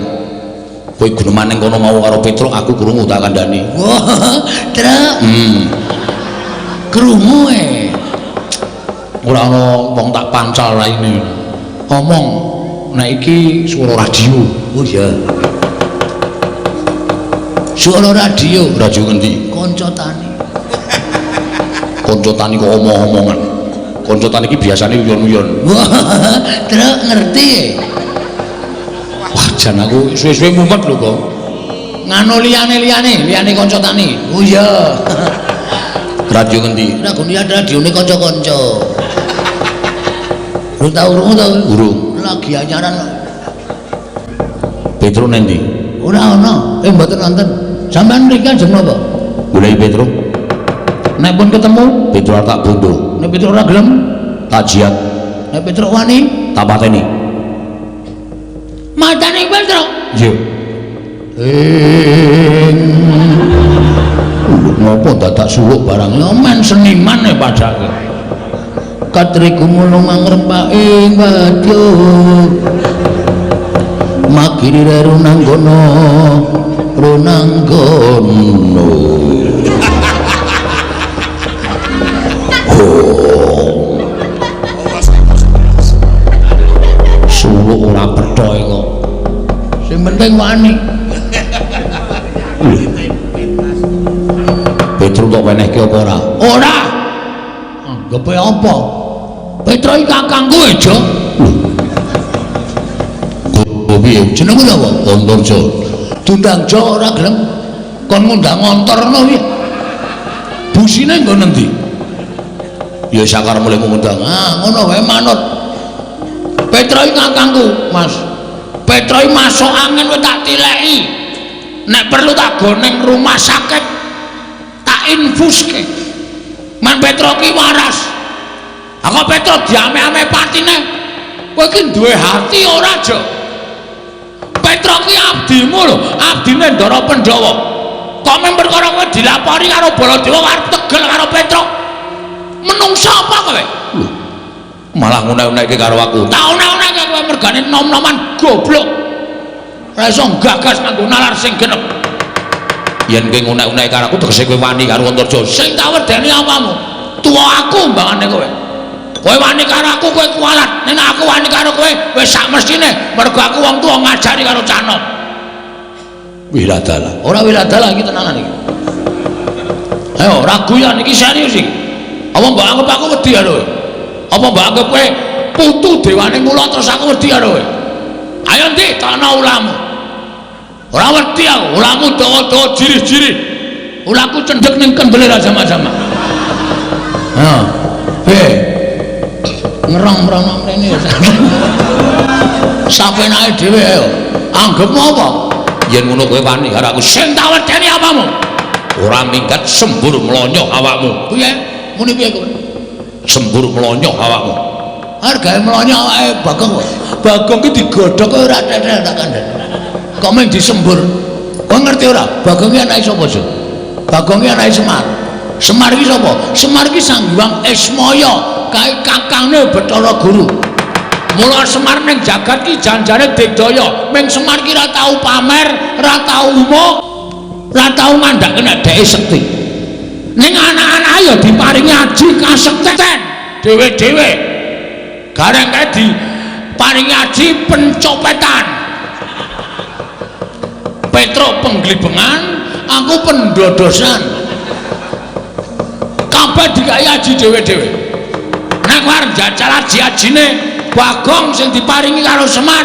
Kowe guneman ning kono mau karo Petruk, aku krungu tak kandhani. Wah, Truk. Krungu e. Ora ana wong tak pancal raine. Omong nek iki swara radio. Oh iya. Swara radio. Radio ngendi? Kanca tani. Kanca tani kok omong-omongan. Kanca tani iki biasane uyon-uyon. Wah, Truk ngerti e. Wah, jan aku suwe-suwe mumet lho kok. Nganu liyane-liyane, liyane kanca tani. Oh iya. Radio ngendi? Ragone radione kanca-kanca. Urung tau krungu ta? Urung. Lagi anyaran. Petruk nendi? Ora ana. Mboten wonten. Sampeyan mriki ajeng napa? Goleki Petruk. Nek pun ketemu, Petruk tak bondo. Nek Petruk ora gelem, tak jiat. Nek Petruk wani, tak pateni. Matane Petruk. Iya. Ngopo dadak suluk barang? Ya men seniman e padake. Katri gumulung angrempak ing wadya. Magiri runanggono, runanggono. Oh. Suluk ora percaya kok. Sing penting wani. Petruk kok wenehke apa ora? Ora. Anggepe apa? Petruk iki kakangku e, Jo. Lho piye? Jenengmu sapa? Antarja. Diundang Jo ora gelem. Kon ngundang ngontorno piye? Busine nggon endi? Ya sakaremu lek ngundang. Ah, ngono wae manut. Petruk iki kakangku, Mas. Petruk iki masuk angin wis tak tileki. Nek perlu tak goneng rumah sakit, tak infuske. Man Petruk ki waras. Aku Petruk diame-ame patine. Kowe iki duwe hati ora, Jo? Petruk ki abdimu lho, abdine Ndara Pandhawa. Kok men perkara kowe dilapori karo Baladewa arep tegel karo Petruk. Menungsa apa kowe? Lho. Malah ngunek-unekke karo aku. Tak unek-unekke kowe mergane nom-noman goblok. Ora iso gagas nganggo nalar sing genep. Yen kowe ngunek-unekke karo aku tegese kowe wani karo Antarja. Sing tak wedeni apamu? Tuwa aku mbangane kowe. Kowe wani karo aku kowe kualat. Nek aku wani karo kowe wis sak mestine mergo aku wong tuwa ngajari karo canom. Wiladalah. Ora wiladalah iki tenanan iki. Ayo ragu ya iki serius iki. Apa mbok anggap aku wedi karo kowe? Apa mbok anggap kowe putu dewane mula terus aku wedi karo kowe? Ayo ndi tokno ulamu. Ora wedi aku, ulamu dawa-dawa jirih-jirih. Ulaku cendhek ning kendele ra jama-jama. Ha. Piye? Ngerong-ngerong mrene ya. Sapenake dhewe ayo. Anggepmu apa? Yen ngono kowe wani karo aku. Sing tak wedeni apamu? Ora minggat sembur mlonyoh awakmu. Piye? Muni piye kowe? Sembur mlonyoh awakmu. Arep gawe mlonyoh awake Bagong. Bagong ki digodhog ora tetel tak kandhani. Kok mung disembur. Kowe ngerti ora? Bagong ki anake sapa, Jo? Bagong ki anake Semar. Semar ki sapa? Semar ki Sang Hyang Ismaya, kae kakangne Bathara Guru. Mula Semar ning jagat ki janjane digdaya. Ming Semar ki ora tau pamer, ora tau umuk, ora tau ngandhake nek dheke sekti. Ning anak-anake ya diparingi aji kasekten dhewe-dhewe. Gareng kae diparingi aji pencopetan. Petruk penglibengan, aku pendodosan. Kabeh dikai aji dhewe-dhewe. Nek kowe arep njajal aji-ajine Bagong sing diparingi karo Semar,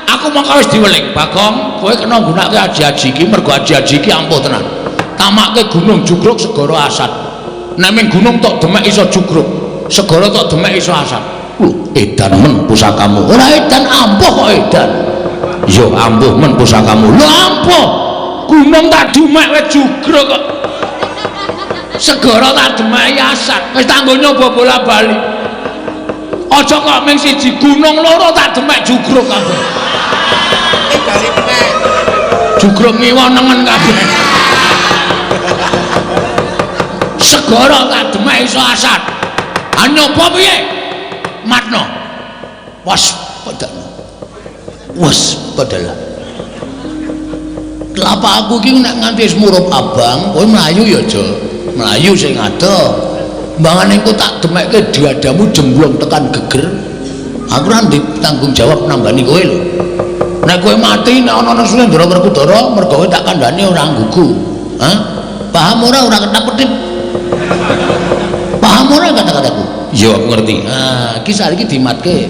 aku mongko wis diweling. Bagong, kowe kena nggunakake aji-aji iki mergo aji-aji iki ampuh tenan. Tamake gunung jugruk segara asat. Nek ming gunung tok demek iso jugruk, segara tok demek iso asat. Lho, edan men pusakamu. Ora edan, ampuh kok edan. Yo ampuh men pusakamu. Lho ampuh. Gunung tak demek wis jugruk kok. Segara tak demeki asat. Wis tak nggo nyoba bola-bali. Aja kok ming siji gunung loro tak demek jugruk kabeh. Bali meneh. Jugruk ngiwa nengen kabeh. Segara tak demek iso asat. Ha nyoba piye? Matno. Waspadana. Waspadalah. Kelapa aku iki nek nganti wis murup abang, kowe mlayu ya aja. Mlayu sing adoh. Mbangane engko tak demekke diadamu jemblong tekan geger. Aku ora ndek tanggung jawab nambani kowe lho. Nek kowe mati nek ana Surendra Werkudara mergo kowe tak kandhani ora nggugu. Hah? Paham ora ora ketap-ketip? Paham ora kata-kataku? Iya, aku ngerti. Nah, iki saiki dimatke.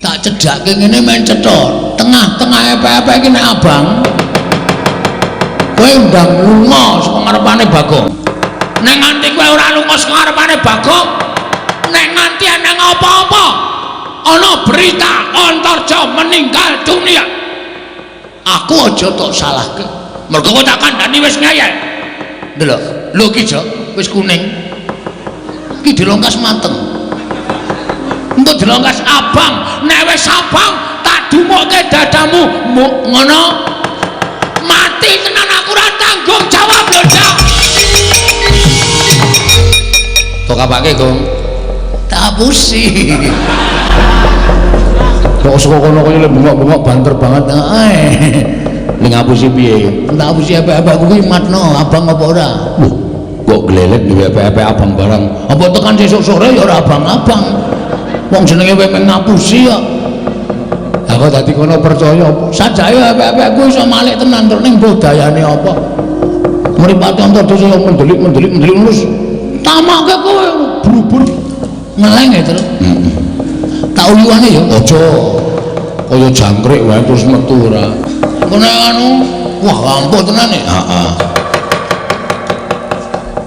Tak cedhakke ngene men cetha. Tengah-tengah epek-epek iki nek abang. Kowe ndang lunga saka ngarepane Bagong. Nek nganti kowe ora lunga saka ngarepane Bagong, nek nganti ana apa-apa, ana berita Antarja meninggal dunia, aku aja tok salahke. Mergo kowe tak kandhani wis ngeyel. Ndelok, lho iki Jo, wis kuning. Iki dilongkas mateng. Engko dilongkas abang, nek wis abang tak dumukke dadamu, muk ngono. Mati tenan aku ora tanggung jawab lho, Cak. Tok apake, Gong? Tak hapusi. Kok saka kono kaya bengok-bengok banter banget. Heeh. Ning ngapusi piye? Tak hapusi epek-epek kuwi matno abang apa ora? Lho, kok glelet duwe epek-epek abang barang. Apa tekan sesuk sore ya ora abang-abang. Wong jenenge kowe meng ngapusi kok. Aku dadi kono percaya apa? Sajake epek-epek kuwi iso malik tenan terus ning budayane apa? Mripate Antarja saya mendelik-mendelik mendelik terus tamake kowe brubur ngeleng ya terus. Heeh. Tak uyuane ya aja. Kaya jangkrik wae terus metu ora. Kono anu, wah ampuh tenan e. Heeh.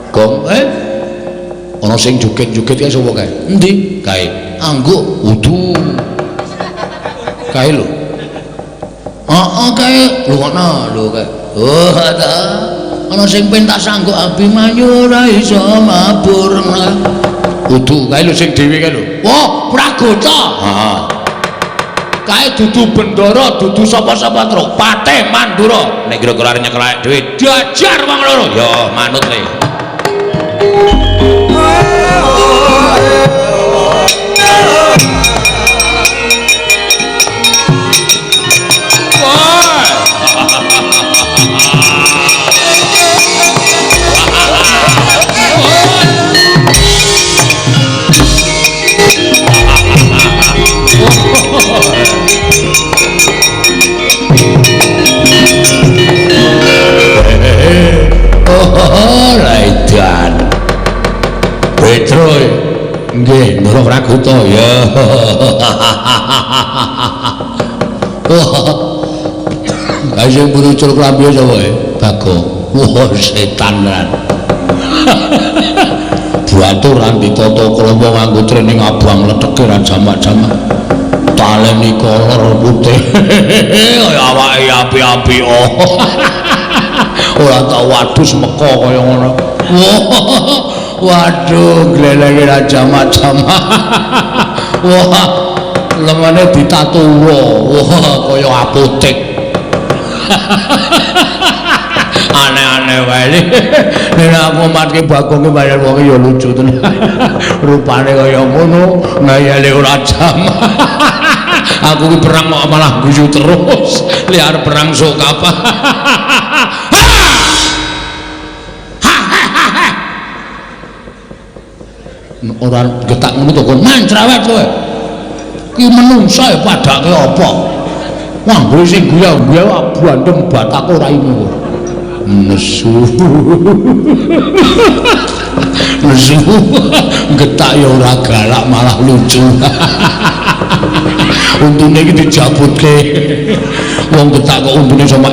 Gong, ana sing joget-joget kae sapa kae? Endi? Kae. Angguk udu. Kae lho. Heeh kae, lho ana lho kae. Oh, ta. Ana sing pentas angguk Abimanyu ora iso mabur. Udu kae lho sing dhewe kae lho. Wah, Pragota. Heeh. Kae dudu Bendara, dudu sapa-sapa truk, Patih Mandura. Nek kira-kira arep nyekel awake dhewe, diajar wong loro. Ya, manut le. Oh, Raidan. Petro nggih, Ndara Praguta ya. Wah. Kae sing muncul klambi sapa e? Bagong. Wah, setan tenan. Buatur ra ditata krama nganggo training abang leteke ra jamak-jamak. Taleni kolor putih. Kaya awake api-api. Oh. Ora tau adus meka kaya ngono. Wah, Waduh, glelenge ra jamak-jamak. Wah, lengene ditatuwa. Wah, kaya apotek. Aneh-aneh wae. Nek aku matke Bagong ki bayar wong ya lucu tenan. Rupane kaya ngono, ngayale ora jamak. Aku ki perang kok malah guyu terus. Liar perang sok kapan. Ora getak ngono to kon mancrawet kowe. Ki menungsa ya padake apa? Wah, kowe sing guyu-guyu abandem batako raimu. Nesu. Nesu. Getak ya ora galak malah lucu. Untune iki dijabutke. Wong getak kok untune sama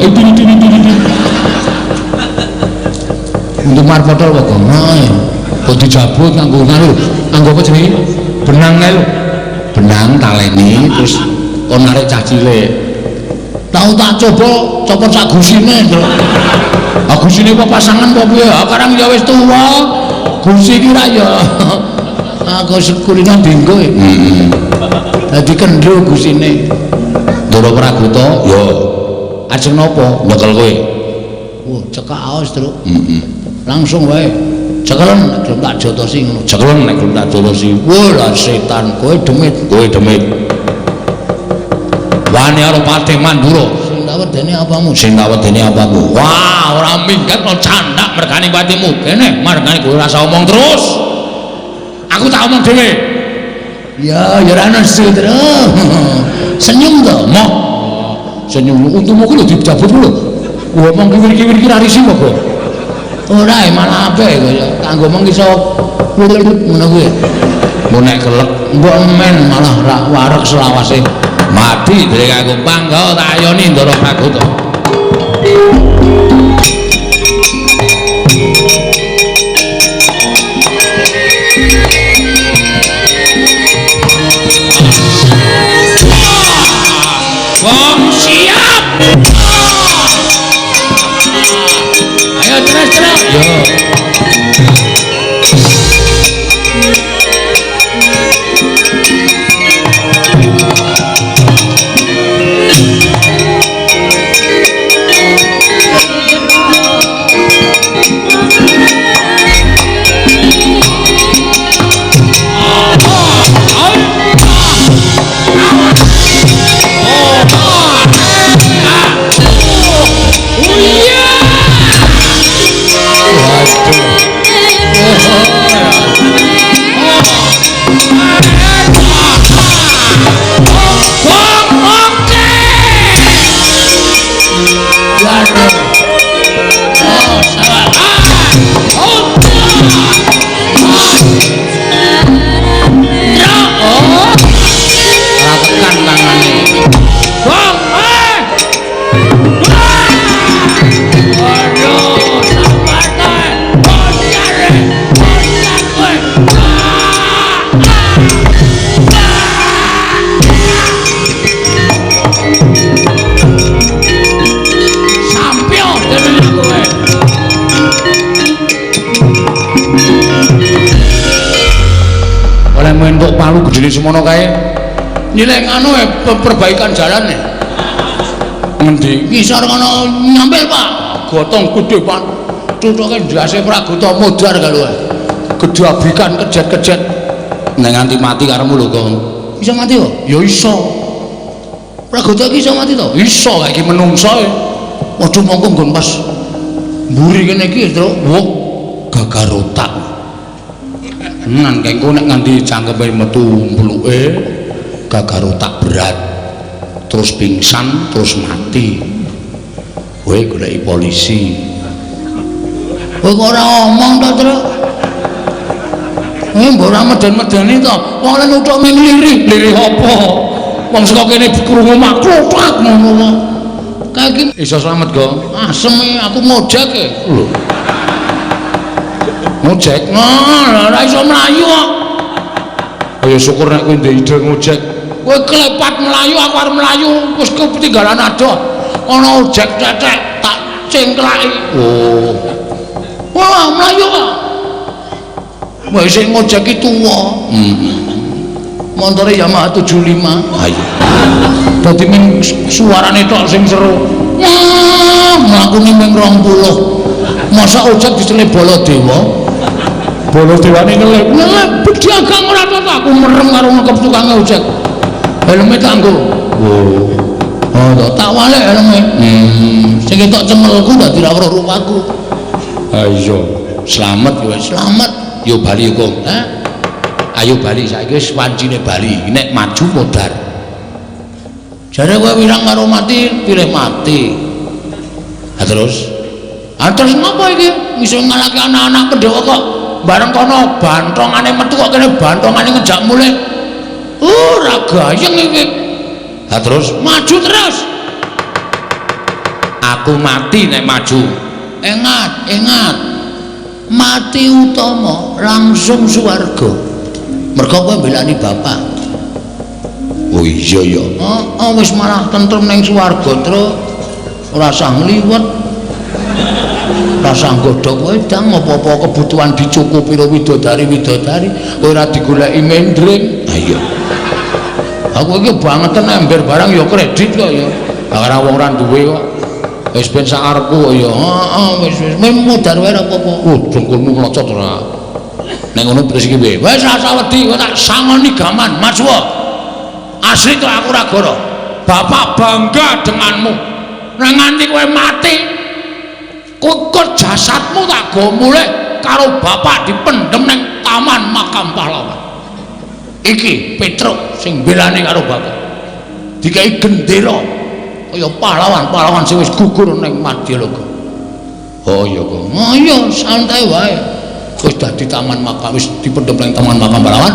untu marpotol kok ngono. Kok dijabut nganggo nganu, nganggo apa jenenge? Benang kae lho. Benang taleni terus kon narik cah cilik. Tau tak coba copot sak gusine, Nduk. Ah gusine apa pasangan apa piye? Ah karang ya wis tuwa. Gusi iki ra ya. Aku sekulino dinggo. Heeh. Dadi kendho gusine. Ndara Pragota, ya. Ajeng napa? Nyekel kowe. Wah, cekak aos, Truk. Heeh. Langsung wae. Cekelen nek gelem tak jotosi ngono. Cekelen nek gelem tak jotosi. Wah, lah setan, kowe demit, kowe demit. Wani karo Patih Mandura. Sing tak wedeni apamu? Sing tak wedeni apamu? Wah, ora minggat kok candak mergane patimu. Kene margane kowe ora usah omong terus. Aku tak omong dhewe. Ya, ya ora nesu terus. Senyum to, moh. Senyum untumu ku lho dijabut lho. Ngomong kiwir-kiwir ki ra risi kok. Ora malah apik kaya kanggo mong iso ngono kuwi. Mbok nek kelek mbok men malah ra wareg selawase. Mati dhewe aku pangga tak ayoni Ndara Pragota. Wong siap. Ayo terus terus. Yo. Palu gedene semono kae. Nyileh anu perbaikan jalan e. Ngendi? Ngisor kono nyampil, Pak. Gotong gedhe, Pak. Cucuke ndase Pragota modar karo. Gedabikan kejet-kejet. Nek nganti mati karemu lho, Kong. Iso mati kok? Ya iso. Pragota iki iso mati to? Iso, kae iki menungso e. Waduh mongko nggon pas mburi kene iki, Truk. Wah, gagar otak. Nang kengko nek nganti cangkeme metu mbluke gagar otak berat terus pingsan terus mati. Kowe goleki polisi. Kowe kok ora omong to, Truk? Mbok ora meden-medeni to. Wong lek nuthuk ming lirih, lirih apa? Wong saka kene krungu maklutak ngono kok. Kae iki iso slamet, Gong. Asem aku ngojek e. Lho. Ngojek, nah, ora iso mlayu kok. Ayo syukur nek kowe ndek ide ngojek. Kowe klepat mlayu, aku arep mlayu, wis ketinggalan adoh. Ana ojek tetek tak cengklaki. Oh. Wah, mlayu kok. Wah sing ngojek ki tuwa. Heeh. Montore Yamaha 75. Ha iya. Dadi ming suarane tok sing seru. Wah, mlakune ming 20. Masa ojek dicelip Baladewa? Baladewane ngelip. Ngelip pedagang ora apa-apa, aku merem karo ngekep tukang ojek. Helme tak nggo. Oh. Oh, tak walik helme. Sing ketok cemelku dadi ra weruh rupaku. Ha iya, slamet kowe, slamet. Yo bali kok. Hah? Ayo bali saiki wis wancine bali. Nek maju modar. Jare kowe wirang karo mati, pilih mati. Ha terus? Ha terus ngopo iki? Iso ngalahke anak-anak Pandhawa kok. Bareng kono bantongane metu kok kene bantongane ngejak mulih. Ora gayeng iki. Ha terus maju terus. Aku mati nek maju. Ingat, ingat. Mati utama langsung swarga. Mergo kowe mbelani bapak. Oh iya ya. Heeh, wis malah tentrem ning swarga, Truk. Ora usah ngliwet. Ora usah nggodhog wedang, apa-apa kebutuhan dicukupi karo widodari-widodari, kowe ora digoleki mendring. Ha iya. Aku iki bangeten ember barang ya kredit kok ya. Ora wong ora duwe kok. Wis ben sak karepku kok ya. Heeh, wis wis modar wae ora apa-apa. Oh, dengkulmu mlocot ora. Nek ngono terus iki piye? Wis ora usah wedi, kowe tak sangoni gaman, maju. Asli to aku ora goro. Bapak bangga denganmu. Nek nganti kowe mati, kukut jasadmu tak go mulih karo bapak dipendhem ning taman makam pahlawan. Iki Petruk sing mbelani karo bapak. Dikai gendera kaya pahlawan-pahlawan sing wis gugur ning Madyaloka. Oh iya kok. Oh iya, santai wae. Wis dadi taman makam, wis dipendhem ning taman makam pahlawan,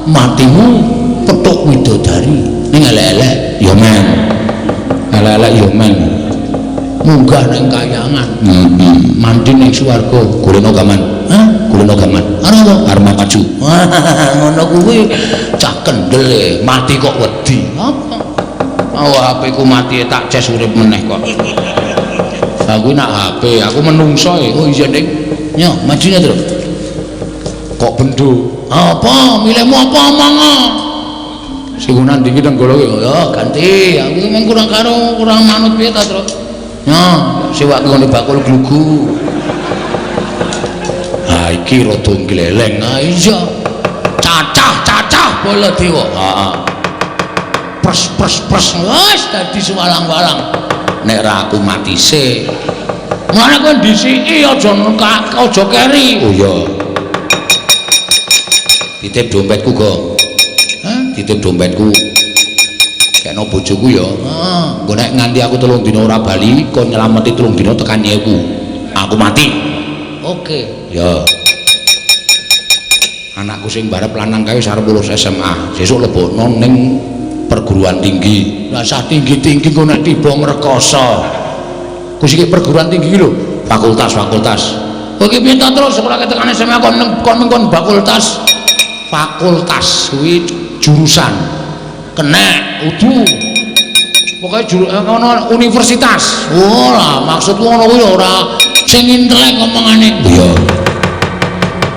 matimu petuk widodari. Ning elek-elek ya men. Elek-elek ya men. Munggah ning kayangan. Mandi ning swarga, golekno gaman. Hah? Golekno gaman. Arep apa? Arep maju. Ngono kuwi cah kendel mati kok wedi. Apa? Oh, HP ku mati tak ces urip meneh kok. Aku nak HP, aku menungso e. Oh iya, Ning. Yo, majune, Truk. Kok bendo? Apa? Milihmu apa omong? Sing nang ndi Nenggala ki? Ya ganti. Aku mung kurang karo kurang manut piye ta, Truk? Yo, sewak ngene bakul glugu. Ha iki rada gleleng. Ha iya. Cacah-cacah Baladewa. Heeh. Pres pres pres wis dadi suwalang-walang. Nek ra aku mati sik. Mulane kowe ndhisiki aja aja keri. Oh iya. Titip dompetku, Go. Hah? Titip dompetku. Kekno bojoku ya. Heeh. Engko nek nganti aku 3 dina ora bali, kon nyelameti 3 dina tekan nyeku. Aku mati. Oke. Ya. Anakku sing barep lanang kae wis arep lulus SMA. Sesuk lebokno ning perguruan tinggi. Lah sah tinggi-tinggi kok nek tiba ngrekoso. Ku siki perguruan tinggi lho, fakultas-fakultas. Kowe iki piye ta terus ora tekan SMA kon kon kon fakultas. Fakultas kuwi jurusan. Kenek udu. Pokoke ngono universitas. Oh lah maksudku ngono kuwi ora sing intelek omongane. Iya.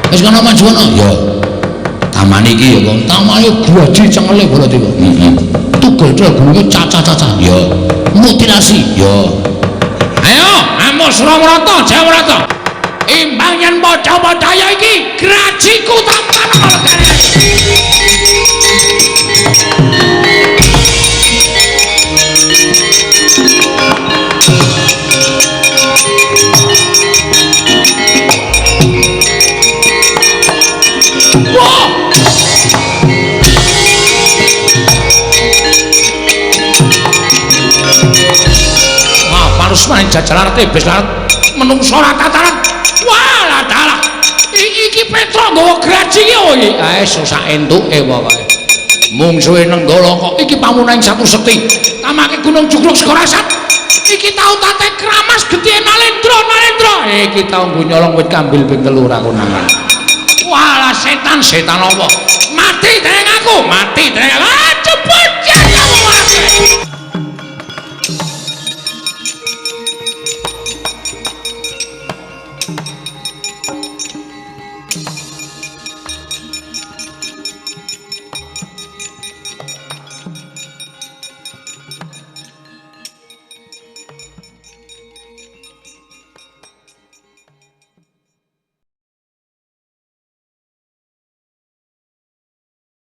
Wis kono maju kono. Iya. Taman iki ya kok. Tamane gwaji cengele Baladewa. Heeh. Tugel gununge cacah-cacah. Ya. Mutilasi. Ya. Ayo, amuk Surawarata, Jawarata. Imbang yen maca-macaya iki, grajiku tampan legane. Wah! Wah, panusman jajaran tebes larat menungso rata tarat. Wah, lah dalah. Iki Petruk nggawa graji iki oh iki. Ah, sak entuke pokoke. Mungsuhe Nenggala kok iki pamunaing satu sekti. Tamake Gunung Jugruk Sekorasat. Iki tau tate kramas getihe Nalendra, Nalendra. Iki tau nggo nyolong wit kambil ping 3 ora konangan. Walah setan, setan apa? Mati dening aku, mati dening aku.